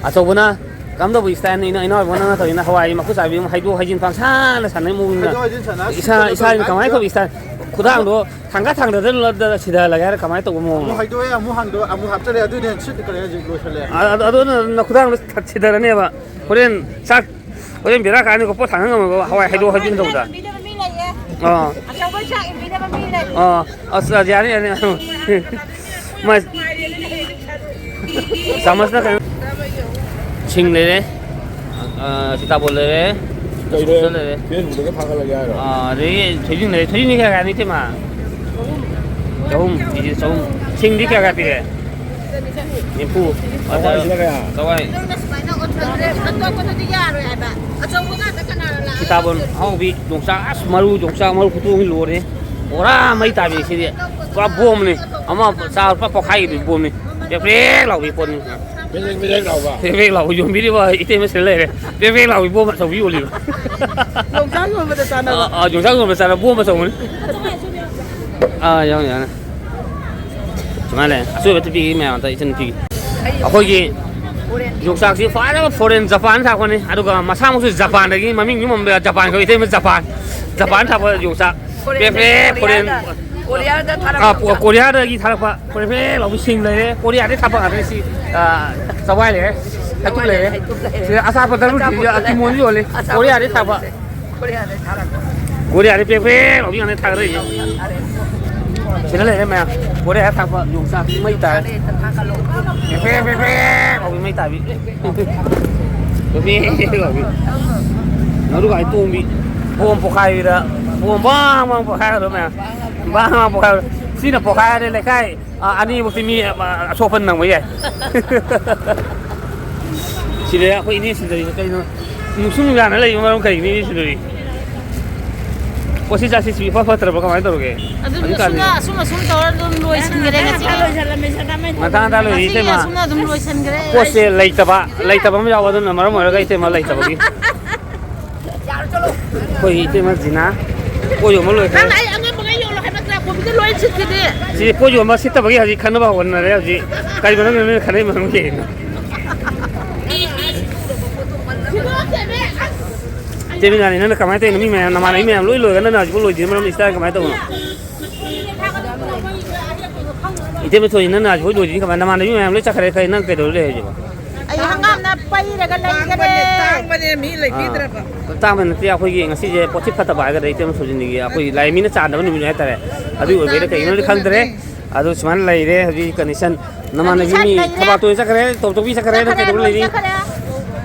ꯑꯆꯧꯕꯅ ꯀꯝꯗꯧꯕ ꯏꯁꯇꯥꯏꯜꯅꯣ? ꯏꯅꯥꯎ, ꯏꯅꯥꯎ ꯏꯕꯣ ꯅꯪꯅ ꯇꯧꯔꯤꯅ ꯍꯋꯥꯏ ꯃꯀꯨ ꯆꯥꯕꯤ ꯑꯃ ꯍꯩꯗꯣꯛ ꯍꯩꯖꯤꯟ ꯄꯪꯁꯥꯟꯗ ꯁꯥꯟꯅꯩ ꯃꯑꯣꯡꯅꯤꯅ꯫ ꯍꯩꯗꯣꯛ ꯍꯩꯖꯤꯟ ꯁꯥꯟꯅ ꯏꯁꯥ, ꯀꯩꯅꯣ ꯏꯁꯥꯒꯤꯅ ꯇꯧꯕ ꯀꯃꯥꯏꯅ ꯇꯧꯕ ꯏꯁꯇꯥꯏꯜ? ꯈꯨꯗꯥꯡꯗꯣ ꯊꯥꯡꯒꯠ ꯊꯥꯡꯗꯗ ꯁꯤꯗꯍꯜꯂꯒꯦ ꯍꯥꯏꯔ ꯀꯃꯥꯏꯅ ꯇꯧꯕ ꯑꯃꯨꯛ ꯃꯑꯣꯡꯅꯣ? ꯍꯩꯗꯣꯛꯑꯦ, ꯑꯃꯨꯛ ꯍꯥꯡꯗꯣꯛ, ꯑꯃꯨꯛ ꯍꯥꯞꯆꯜꯂꯦ, ꯑꯗꯨꯏꯗꯤ ꯍꯦꯟꯅ ꯁꯤꯠꯈ꯭ꯔꯦ ꯍꯧꯖꯤꯛ ꯂꯣꯏꯁꯜꯂꯦ꯫ ꯑ-, ꯑꯗꯨ, ꯑꯗꯨꯅ ꯅꯈꯨꯗꯥꯡꯗꯣ ꯊ-, ꯁꯤꯗꯔꯅꯦꯕ꯫ ꯍꯣꯔꯦꯟ ꯆꯥꯛ, ꯍꯣꯔꯦꯟ ꯕꯦꯔꯥ ꯀꯥꯅꯤꯀꯣ, ꯄꯣꯠ ꯊꯥꯡꯒꯠ ꯉꯝꯃꯣꯏꯀꯣ, ꯍꯋꯥꯏ ꯍꯩꯗꯣꯛ ꯍꯩꯖꯤꯟ ꯇꯧꯕꯗ꯫ ꯏꯟꯕꯤꯅꯕ ꯃꯤ ꯂꯩꯌꯦ꯫ ꯑꯥ꯫ ꯑꯆꯧꯕ ꯆꯥꯛ ꯏꯟꯕꯤꯅꯕ ꯃꯤ ꯂꯩ꯫ ꯑꯥ, ꯑꯁ, ꯌꯥꯅꯤ, ꯌꯥꯅꯤ꯫ ꯃꯥ-, ꯆꯥꯃꯁꯅ ꯀꯩꯅꯣ? ꯁꯤꯡ ꯂꯩꯔꯦ, ꯑ, ꯁꯤꯇꯥꯕꯣꯟ ꯂꯩꯔꯦ, ꯀꯩꯅꯣ? ꯎꯁꯣꯞꯇ ꯂꯩꯔꯦ꯫ Facebookꯇꯒ ꯊꯥꯒꯠꯂꯒꯦ ꯍꯥꯏꯔꯣ? ꯑ, ꯑꯗꯒꯤ ꯊꯣꯏꯗꯤꯡ ꯂꯩꯔꯦ꯫ ꯊꯣꯏꯗꯤꯡꯗꯤ ꯀꯌꯥ ꯀꯌꯥꯅꯤ, ꯏꯇꯩꯃ? ꯆꯍꯨꯝ, ꯀꯦ ꯖꯤ ꯆꯍꯨꯝ꯫ ꯁꯤꯡꯗꯤ ꯀꯌꯥ ꯀꯌꯥ ꯄꯤꯔꯦ? ꯅꯤꯐꯨ꯫ ꯆꯋꯥꯏꯁꯤꯅ ꯀꯌꯥ? ꯆꯋꯥꯏ꯫ ꯅꯪꯅ ꯁꯨꯃꯥꯏꯅ ꯑꯣꯟꯊꯣꯛꯈ꯭ꯔꯦ, ꯑꯇꯣꯞꯄꯗꯨꯗꯤ ꯌꯥꯔꯣꯏ ꯍꯥꯏꯕ꯫ ꯑꯆꯧꯕ ꯉꯥꯛꯇ ꯀꯅꯥꯅ ꯂꯥꯛꯑꯒ ꯁꯤꯇꯥꯕꯣꯟ ꯂꯧꯗꯣꯏꯅꯣ? ꯑꯍꯥꯎꯕꯤ, ꯌꯣꯡꯆꯥꯛ, ꯑꯁ, ꯃꯔꯨ, ꯌꯣꯡꯆꯥꯛ ꯃꯔꯨ ꯈꯨꯇꯣꯡꯗꯤ ꯂꯣꯏꯔꯦ꯫ ꯄꯨꯔꯥ ꯃꯩ ꯇꯥꯕꯤꯅꯤ ꯁꯤꯗꯤ꯫ ꯄꯨꯔꯥ ꯕꯣꯝꯅꯤ꯫ ꯑꯃ ꯆꯥ ꯂꯨꯄꯥ ꯄꯣꯛꯈꯥꯏꯒꯤꯗꯨꯒꯤ ꯕꯣꯝꯅꯤ꯫ ꯄ꯭ꯔꯦꯛ ꯄ꯭ꯔꯦꯛ ꯂꯥꯎꯕꯤ ꯄꯣꯠꯅꯤ꯫ ꯕꯦꯛ ꯕꯦꯛ ꯕꯦꯛ ꯂꯥꯎꯕ꯫ ꯄ꯭ꯔꯦꯛ ꯄ꯭ꯔꯦꯛ ꯂꯥꯎꯕ ꯌꯣꯟꯕꯤꯔꯤꯕ ꯏꯇꯩꯃ ꯁꯤꯗ ꯂꯩꯔꯦ꯫ ꯄ꯭ꯔꯦꯛ ꯄ꯭ꯔꯦꯛ ꯂꯥꯎꯕꯤ ꯕꯣꯝ ꯑꯆꯧꯕꯤ ꯌꯣꯜꯂꯤꯕ꯫ ꯌꯣꯡꯆꯥꯛ ꯌꯣꯟꯕꯗ ꯆꯥꯅꯕ꯫ ꯑꯥ, ꯑꯥ, ꯌꯣꯡꯆꯥꯛ ꯌꯣꯟꯕꯗ ꯆꯥꯅꯕ ꯕꯣꯝ ꯑꯆꯧꯕꯅꯤ꯫ ꯑꯥ, ꯌꯥꯎꯅꯤ, ꯌꯥꯎꯅꯤ꯫ ꯁꯨꯃꯥꯏꯅ ꯂꯩ꯫ ꯑꯆꯣꯏꯕ ꯑꯝꯇ ꯄꯤꯒꯦ ꯃꯌꯥꯝ ꯑꯝꯇ ꯏꯆꯟ ꯅꯨꯄꯤꯒꯤ꯫ ꯑꯩꯈꯣꯏꯒꯤ ꯌꯣꯡꯆꯥꯛꯁꯤ ꯐꯖꯅ foreign ꯖꯄꯥꯟ ꯊꯥꯔꯛꯄꯅꯤ꯫ ꯑꯗꯨꯒ ꯃꯁꯥꯃꯛꯁꯨ ꯖꯄꯥꯟꯗꯒꯤ ꯃꯃꯤꯡ ꯌꯨꯝ ꯑꯃ ꯖꯄꯥꯟ ꯀꯧꯏ꯫ ꯏꯇꯩꯃ ꯖꯄꯥꯟ꯫ ꯖꯄꯥꯟ ꯊꯥꯔꯛꯄ ꯌꯣꯡꯆꯥꯛ꯫ Pray pray foreign꯫ ꯀꯣꯔꯤꯌꯥꯗ, ꯀꯣꯔꯤꯌꯥꯗ ꯊꯥꯔꯛꯄ ꯑꯥ, ꯌꯣꯡꯆꯥꯛ꯫ ꯀꯣꯔꯤꯌꯥꯗꯒꯤ ꯊꯥꯔꯛꯄ꯫ ꯄ꯭ꯔꯦ ꯄ꯭ꯔꯦ ꯂꯥꯎꯕꯤ ꯁꯤꯡ ꯂꯩꯔꯦ꯫ ꯀꯣꯔꯤꯌꯥꯗꯒꯤ ꯊꯥꯔꯛꯄ ꯉꯥꯛꯇꯅꯤ ꯁꯤ꯫ ꯑꯥ, ꯆꯋꯥꯏ ꯂꯩꯔꯦ꯫ ꯍꯩꯀꯨꯞ ꯂꯩꯔꯦ꯫ ꯍꯩꯀꯨꯞ ꯂꯩꯔꯦ꯫ ꯁꯤꯗ ꯑꯆꯥꯄꯣꯠ ꯇꯔꯨꯛ ꯑꯆꯥꯄꯣꯠ ꯂꯩꯔꯦ꯫ ꯀꯤꯃꯣꯟꯁꯨ ꯌꯣꯜꯂꯤ꯫ ꯑꯆꯥꯄꯣꯠ ꯀꯣꯔꯤꯌꯥꯗꯒꯤ ꯊꯥꯔꯛꯄ꯫ ꯌꯣꯜꯂꯦ꯫ ꯀꯣꯔꯤꯌꯥꯗꯩ ꯊꯥꯔꯛꯄ꯫ ꯀꯣꯔꯤꯌꯥꯗꯤ ꯄ꯭ꯔꯦꯛ ꯄ꯭ꯔꯦꯛ ꯂꯥꯎꯕꯤ ꯉꯥꯛꯇꯅꯦ ꯊꯥꯒꯠꯂꯛꯏꯁꯦ꯫ ꯁꯤꯗ ꯂꯩꯔꯦ ꯃꯌꯥꯝ꯫ ꯀꯣꯔꯤꯌꯥꯗ ꯊꯥꯛꯄ ꯌꯣꯡꯆꯥꯛ ꯃꯩ ꯇꯥꯔꯦ꯫ ꯄ꯭ꯔꯦꯛ ꯄ꯭ꯔꯦꯛ ꯄ꯭ꯔꯦꯛ ꯄ꯭ꯔꯦꯛ ꯂꯥꯎꯕꯤ ꯃꯩ ꯇꯥꯕꯤ꯫ ꯄ꯭ꯔꯦꯛ ꯄ꯭ꯔꯦꯛ ꯂꯥꯎꯕꯤ꯫ ꯅꯔꯨꯒꯥꯏ ꯇꯣꯡꯕꯤ꯫ ꯕꯣꯝ ꯄꯣꯈꯥꯏꯕꯤꯗ꯫ ꯕꯣꯝ ꯕꯥꯡ ꯕꯥꯡ ꯄꯣꯈꯥꯏꯒꯗꯕ ꯃꯌꯥꯝ꯫ ꯕꯥꯡ ꯕꯥꯡ ꯄꯣꯈꯥꯏꯕ꯫ ꯁꯤꯅ ꯄꯣꯈꯥꯏꯔꯗꯤ ꯂꯩꯀꯥꯏ, ꯑ, ꯑꯅꯤꯃꯨꯛꯇꯤ ꯃꯤ, ꯑ, ꯑꯁꯣꯛꯄ ꯅꯪꯕ ꯌꯥꯏ꯫ ꯁꯤꯗ ꯑꯩꯈꯣꯏ ꯏꯅꯦ ꯁꯤꯗꯔꯤꯁꯦ ꯀꯩꯅꯣ? ꯅꯨꯡꯁꯨꯡ ꯌꯥꯅ ꯂꯩꯕ ꯃꯔꯝ ꯀꯔꯤꯒꯤꯅꯣ ꯏꯅꯦ ꯁꯤꯗꯔꯤ? ꯄꯣꯠꯁꯤ ꯆꯥꯁꯤ ꯁꯤ ꯏꯐ ꯐꯠꯇ꯭ꯔꯕ ꯀꯃꯥꯏꯅ ꯇꯧꯔꯒꯦ? ꯑꯗꯨꯝ ꯍꯧꯖꯤꯛꯀꯥꯟꯁꯤ ꯑꯁꯨꯝꯅ, ꯑꯁꯨꯝ, ꯑꯁꯨꯝ ꯇꯧꯔ ꯑꯗꯨꯝ ꯂꯣꯏꯁꯤꯟꯈ꯭ꯔꯦ ꯉꯁꯤꯒꯤ꯫ ꯉꯟꯇꯥ ꯉꯟꯇꯥ ꯂꯣꯏꯁꯤ ꯉꯁꯤꯒꯤ ꯏꯇꯩꯃ꯫ ꯑꯁꯨꯝꯅ ꯑꯗꯨꯝ ꯂꯣꯏꯁꯤꯟꯈ꯭ꯔꯦ꯫ ꯄꯣꯠꯁꯦ ꯂꯩꯇꯕ, ꯂꯩꯇꯕ ꯑꯃ ꯌꯥꯎꯕ ꯑꯗꯨꯅ ꯃꯔꯝ ꯑꯣꯏꯔꯒ ꯏꯇꯩꯃ ꯂꯩꯇꯕꯒꯤ꯫ ꯑꯩꯈꯣꯏ ꯏꯇꯩꯃ ꯖꯤꯅꯥ ꯄꯣꯠ ꯌꯣꯟꯕ ꯂꯣꯏꯈ꯭ꯔꯦ꯫ ꯅꯪ ꯑꯩ ꯑꯉꯝꯕꯉꯩ ꯌꯣꯜꯂꯣ ꯍꯥꯏꯕ ꯅꯠꯇ꯭ꯔꯥ? ꯀꯣꯕꯤꯗ ꯂꯣꯏ ꯁꯤꯠꯈꯤꯗꯦ꯫ ꯁꯤ ꯄꯣꯠ ꯌꯣꯟꯕ ꯁꯤꯠꯇꯕꯒꯤ ꯍꯧꯖꯤꯛ ꯈꯠꯅꯕ ꯍꯧꯒꯠꯅꯔꯦ ꯍꯧꯖꯤꯛ꯫ ꯀꯔꯤ ꯃꯔꯝꯒꯤꯅꯣ ꯅꯣꯏꯅ ꯈꯠꯅꯩ ꯃꯔꯝ ꯀꯩꯅꯣ? ꯁꯤꯗꯣꯛꯇꯦꯃꯦ꯫ ꯑꯁ꯫ ꯏꯇꯩꯃ ꯖꯤꯅꯥꯅꯤ, ꯅꯪꯅ ꯀꯃꯥꯏꯅ ꯇꯧꯔꯤꯅꯣ? ꯃꯤ ꯃꯌꯥꯝ, ꯅꯃꯥꯟꯅꯕꯤ ꯃꯌꯥꯝ ꯂꯣꯏ ꯂꯣꯏꯔꯒ ꯅꯪꯅ ꯍꯧꯖꯤꯛꯐꯥꯎ ꯂꯣꯏꯗ꯭ꯔꯤ ꯃꯔꯝ ꯏꯁꯇꯥꯏꯜ ꯀꯃꯥꯏꯅ ꯇꯧꯕꯅꯣ? ꯏꯇꯩꯃ ꯊꯣꯏ, ꯅꯪꯅ ꯍꯧꯖꯤꯛꯐꯥꯎ ꯂꯣꯏꯗ꯭ꯔꯤ ꯀꯃꯥꯏꯅ? ꯅꯃꯥꯟꯅꯕꯤ ꯃꯌꯥꯝ ꯂꯣꯏ ꯆꯠꯈ꯭ꯔꯦ, ꯀꯔꯤ ꯅꯪ ꯀꯩꯗꯧꯔ ꯂꯩ ꯍꯧꯖꯤꯛꯐꯥꯎ? ꯑꯩ ꯍꯪꯒꯥꯝꯅ ꯄꯩꯔꯒ ꯂꯩꯈꯔꯦ꯫ ꯇꯥꯡꯕꯅꯦ, ꯇꯥꯡꯕꯅꯦ, ꯃꯤ ꯂꯩꯕꯤꯗ꯭ꯔꯕ꯫ ꯑꯥ, ꯇꯥꯡꯕ ꯅꯠꯇꯦ, ꯑꯩꯈꯣꯏꯒꯤ ꯉꯁꯤꯁꯦ ꯄꯣꯠꯁꯤꯠ ꯐꯠꯇꯕ ꯍꯥꯏꯒꯗ꯭ꯔꯥ, ꯏꯇꯩꯃ ꯁꯣꯖꯤꯟꯒꯤꯒꯤ ꯑꯩꯈꯣꯏꯒꯤ ꯂꯥꯏ ꯃꯤꯅ ꯆꯥꯟꯗꯕ ꯅꯨꯃꯤꯠ ꯍꯥꯏꯇꯥꯔꯦ꯫ ꯑꯗꯨꯒꯤ ꯑꯣꯏꯕꯩꯔꯥ ꯀꯩꯒꯤꯅꯣꯗꯤ ꯈꯪꯗ꯭ꯔꯦ꯫ ꯑꯗꯨ ꯁꯨꯃꯥꯏꯅ ꯂꯩꯔꯦ ꯍꯧꯖꯤꯛ condition꯫ ꯅꯃꯥꯟꯅꯕꯤ condition ꯃꯤ ꯂꯩꯔꯦ꯫ ꯊꯕꯥꯛꯇꯣ ꯆꯠꯈ꯭ꯔꯦ, ꯇꯧ-, ꯇꯧꯕꯤ ꯆꯠꯈ꯭ꯔꯦ, ꯅꯪ ꯆꯠꯈ꯭ꯔꯦ, ꯀꯩꯗꯧꯔ ꯂꯣꯏ ꯂꯩꯔꯤ? ꯆꯠꯈ꯭ꯔꯦ꯫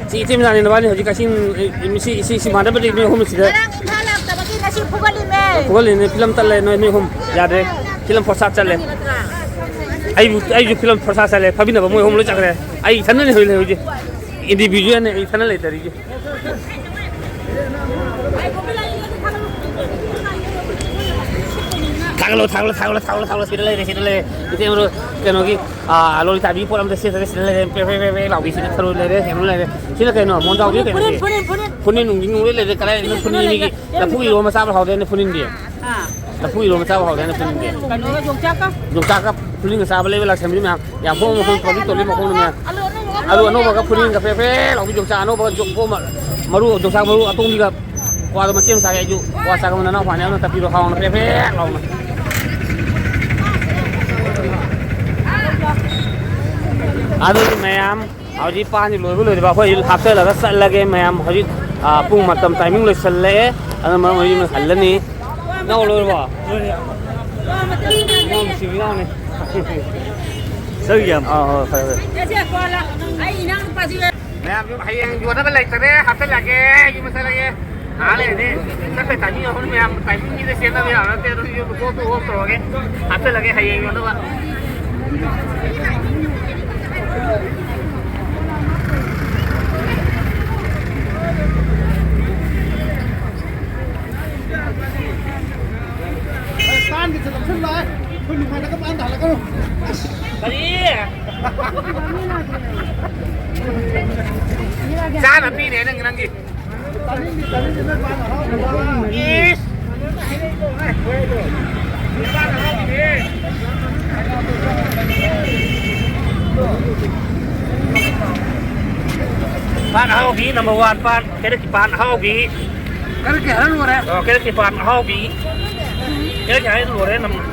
ꯁꯤ ꯏꯆꯦ ꯃꯆꯥꯅꯤ ꯅꯕꯥꯅꯤ ꯍꯧꯖꯤꯛ ꯀꯛꯆꯤꯡ, ꯁꯤ, ꯁꯤ, ꯁꯤ ꯃꯥꯟꯅꯕꯗꯤ ꯅꯣꯏ ꯑꯍꯨꯝ ꯁꯤꯗ꯫ ꯉꯔꯥꯡ ꯏꯝꯐꯥꯜ ꯂꯥꯛꯇꯕꯒꯤ ꯉꯁꯤ ꯐꯨꯒꯠꯂꯤꯃꯦ꯫ ꯐꯨꯒꯠꯂꯤꯅꯦ, ꯐꯤꯂꯝ ꯇꯠꯂꯦ ꯅꯣꯏ, ꯅꯣꯏ ꯑꯍꯨꯝ꯫ ꯌꯥꯗ꯭ꯔꯦ꯫ ꯐꯤꯂꯝ ꯐꯣꯔꯁꯥꯠ ꯆꯠꯂꯦ꯫ ꯑꯩꯕꯨ, ꯑꯩꯁꯨ ꯐꯤꯂꯝ ꯐꯣꯔꯁꯥꯠ ꯆꯠꯂꯦ꯫ ꯐꯝꯃꯤꯟꯅꯕ ꯃꯣꯏ ꯑꯍꯨꯝ ꯂꯣꯏ ꯆꯠꯈ꯭ꯔꯦ꯫ ꯑꯩ ꯏꯊꯟꯗꯅꯤ ꯍꯧꯖꯤꯛ ꯂꯩꯍꯧꯔꯤꯁꯦ꯫ Individual ꯅꯦ ꯑꯩ ꯏꯊꯟꯗ ꯂꯩꯇꯔꯤꯁꯦ꯫ ꯊꯥꯒꯠꯂꯣ, ꯊꯥꯒꯠꯂꯣ, ꯊꯥꯒꯠꯂꯣ, ꯊꯥꯒꯠꯂꯣ, ꯊꯥꯒꯠꯂꯣ꯫ ꯁꯤꯗ ꯂꯩꯔꯦ, ꯁꯤꯗ ꯂꯩꯔꯦ꯫ ꯏꯇꯩꯃ, ꯀꯩꯅꯣꯒꯤ, ꯑꯥ, ꯂꯣꯂꯤꯇꯥꯕꯤ ꯄꯣꯠ ꯑꯝꯇ ꯁꯦꯠꯇ꯭ꯔꯦ, ꯁꯤꯗ ꯂꯩꯔꯦ꯫ ꯄꯦ, ꯄꯦ, ꯄꯦ, ꯄꯦ ꯂꯥꯎꯕꯤ ꯁꯤꯗ ꯊꯔꯣꯏ ꯂꯩꯔꯦ, ꯀꯩꯅꯣ ꯂꯩꯔꯦ꯫ ꯁꯤꯅ ꯀꯩꯅꯣ? ꯃꯣꯟꯖꯥꯎꯕꯤ ꯀꯩꯅꯣ? ꯐꯨꯅꯤꯟ, ꯐꯨꯅꯤꯟ, ꯐꯨꯅꯤꯟ꯫ ꯐꯨꯅꯤꯟ ꯅꯨꯡꯗꯤ ꯅꯨꯡꯂꯣꯏ ꯂꯩꯔꯦ꯫ ꯀꯗꯥꯏ ꯐꯨꯅꯤꯟ ꯐꯨꯅꯤꯟ ꯂꯩꯒꯦ? ꯂꯐꯨ ꯏꯔꯣꯝꯕ ꯆꯥꯕ ꯍꯥꯎꯗꯣꯏꯅꯦ ꯐꯨꯅꯤꯟꯗꯤ꯫ ꯑꯥ꯫ ꯂꯐꯨ ꯏꯔꯣꯝꯕ ꯆꯥꯕ ꯍꯥꯎꯗꯣꯏꯅꯦ ꯐꯨꯅꯤꯟꯗꯤ꯫ ꯀꯩꯅꯣꯒ ꯌꯣꯡꯆꯥꯛꯀ? ꯌꯣꯡꯆꯥꯛꯀ ꯐꯨꯅꯤꯟꯒ ꯆꯥꯕ ꯂꯩꯕ ꯂꯥꯛꯁꯟꯕꯤ ꯃꯌꯥꯝ꯫ ꯌꯥꯝ ꯍꯣꯡꯅ ꯍꯣꯡꯅ ꯇꯣꯂꯤ ꯇꯣꯂꯤ ꯃꯈꯣꯡꯗ ꯃꯌꯥꯝ꯫ ꯑꯂꯨ ꯑꯅꯧꯕꯒ ꯐꯨꯅꯤꯟꯒ ꯄ꯭ꯔꯦꯛ ꯄ꯭ꯔꯦꯛ ꯂꯥꯎꯕꯤ ꯌꯣꯡꯆꯥꯛ ꯑꯅꯧꯕꯒ ꯌꯣ-, ꯄꯣꯝꯃ-, ꯃꯔꯨ ꯌꯣꯡꯆꯥꯛ ꯃꯔꯨ ꯑꯇꯣꯡꯕꯤꯒ ꯀ꯭ꯋꯥꯗꯣ ꯃꯆꯦ ꯑꯃ ꯆꯥꯒꯦ ꯑꯩꯁꯨ꯫ ꯀ꯭ꯋꯥ ꯆꯥꯒꯕ ꯅꯅꯥꯎꯄꯥꯅꯦ ꯑꯗꯨꯅ ꯇꯞꯄꯤꯔꯣ ꯍꯥꯎꯅ ꯄ꯭ꯔꯦꯛ ꯄ꯭ꯔꯦꯛ ꯂꯥꯎꯅ꯫ ꯑꯗꯨꯗꯤ ꯃꯌꯥꯝ ꯍꯧꯖꯤꯛ ꯄꯥꯟꯁꯤ ꯂꯣꯏꯕ ꯂꯣꯏꯗꯕ ꯑꯩꯈꯣꯏ ꯍꯥꯞꯆꯜꯂꯒ ꯆꯠꯂꯒꯦ ꯃꯌꯥꯝ꯫ ꯍꯧꯖꯤꯛ, ꯑ, ꯄꯨꯡ ꯃꯇꯝ timing ꯂꯣꯏꯁꯜꯂꯛꯑꯦ꯫ ꯑꯗꯨꯅ ꯃꯔꯝ ꯑꯣꯏꯔꯒ ꯌꯨꯝꯗ ꯍꯜꯂꯅꯤ꯫ ꯏꯅꯥꯎ ꯂꯣꯏꯔꯕꯣ? ꯏꯅꯥꯎ ꯅꯨꯡꯁꯤꯕ ꯏꯅꯥꯎꯅꯦ꯫ ꯆꯠꯈꯤꯒꯦ ꯌꯥꯝ꯫ ꯑꯥ, ꯍꯣꯏ, ꯐꯔꯦ, ꯐꯔꯦ꯫ ꯃꯌꯥꯝꯁꯨ ꯍꯌꯦꯡ ꯌꯣꯟꯅꯕ ꯂꯩꯇꯔꯦ, ꯍꯥꯞꯆꯜꯂꯒꯦ, ꯌꯨꯝꯗ ꯆꯠꯂꯒꯦ꯫ ꯉꯥꯏꯍꯥꯛ ꯂꯩꯔꯗꯤ ꯆꯠꯄꯩ timing ꯌꯧꯔꯅꯤ ꯃꯌꯥꯝ, timingꯁꯤꯗ ꯆꯦꯟꯅꯕ ꯌꯥꯕ ꯅꯠꯇꯦ, ꯑꯗꯨ ꯌꯨꯝꯗ ꯄꯣꯠꯇꯨ off ꯇꯧꯔꯒꯦ, ꯍꯥꯞꯆꯜꯂꯒꯦ ꯍꯌꯦꯡ ꯌꯣꯟꯅꯕ꯫ ꯄꯥꯟꯒꯤꯁꯨ ꯂꯧꯁꯤꯜꯂꯣ꯫ ꯑꯩꯈꯣꯏ ꯅꯨꯡꯉꯥꯏꯅꯒ ꯄꯥꯟ ꯊꯥꯜꯂꯛꯀꯅꯨ꯫ ꯀꯔꯤ? ꯆꯥꯅ ꯄꯤꯅꯦ ꯅꯪ, ꯅꯪꯒꯤ꯫ ꯇꯥꯅꯤꯡꯗꯦ, ꯇꯥꯅꯤꯡꯗꯦ, ꯅꯣꯏ ꯄꯥꯟ ꯑꯍꯥꯎꯕ꯫ ꯏꯁ! ꯄꯥꯟ ꯑꯍꯥꯎꯕꯤ number one ꯄꯥꯟ꯫ ꯀꯩꯔꯛꯀꯤ ꯄꯥꯟ ꯑꯍꯥꯎꯕꯤ꯫ ꯀꯩꯔꯛꯀꯤ ꯍꯥꯏꯔ ꯂꯣꯏꯔꯦ꯫ ꯑꯣ, ꯀꯩꯔꯛꯀꯤ ꯄꯥꯟ ꯑꯍꯥꯎꯕꯤ꯫ ꯀꯩꯔꯛꯀꯤ ꯍꯥꯏꯔ ꯂꯣꯏꯔꯦ ꯅꯝ-꯫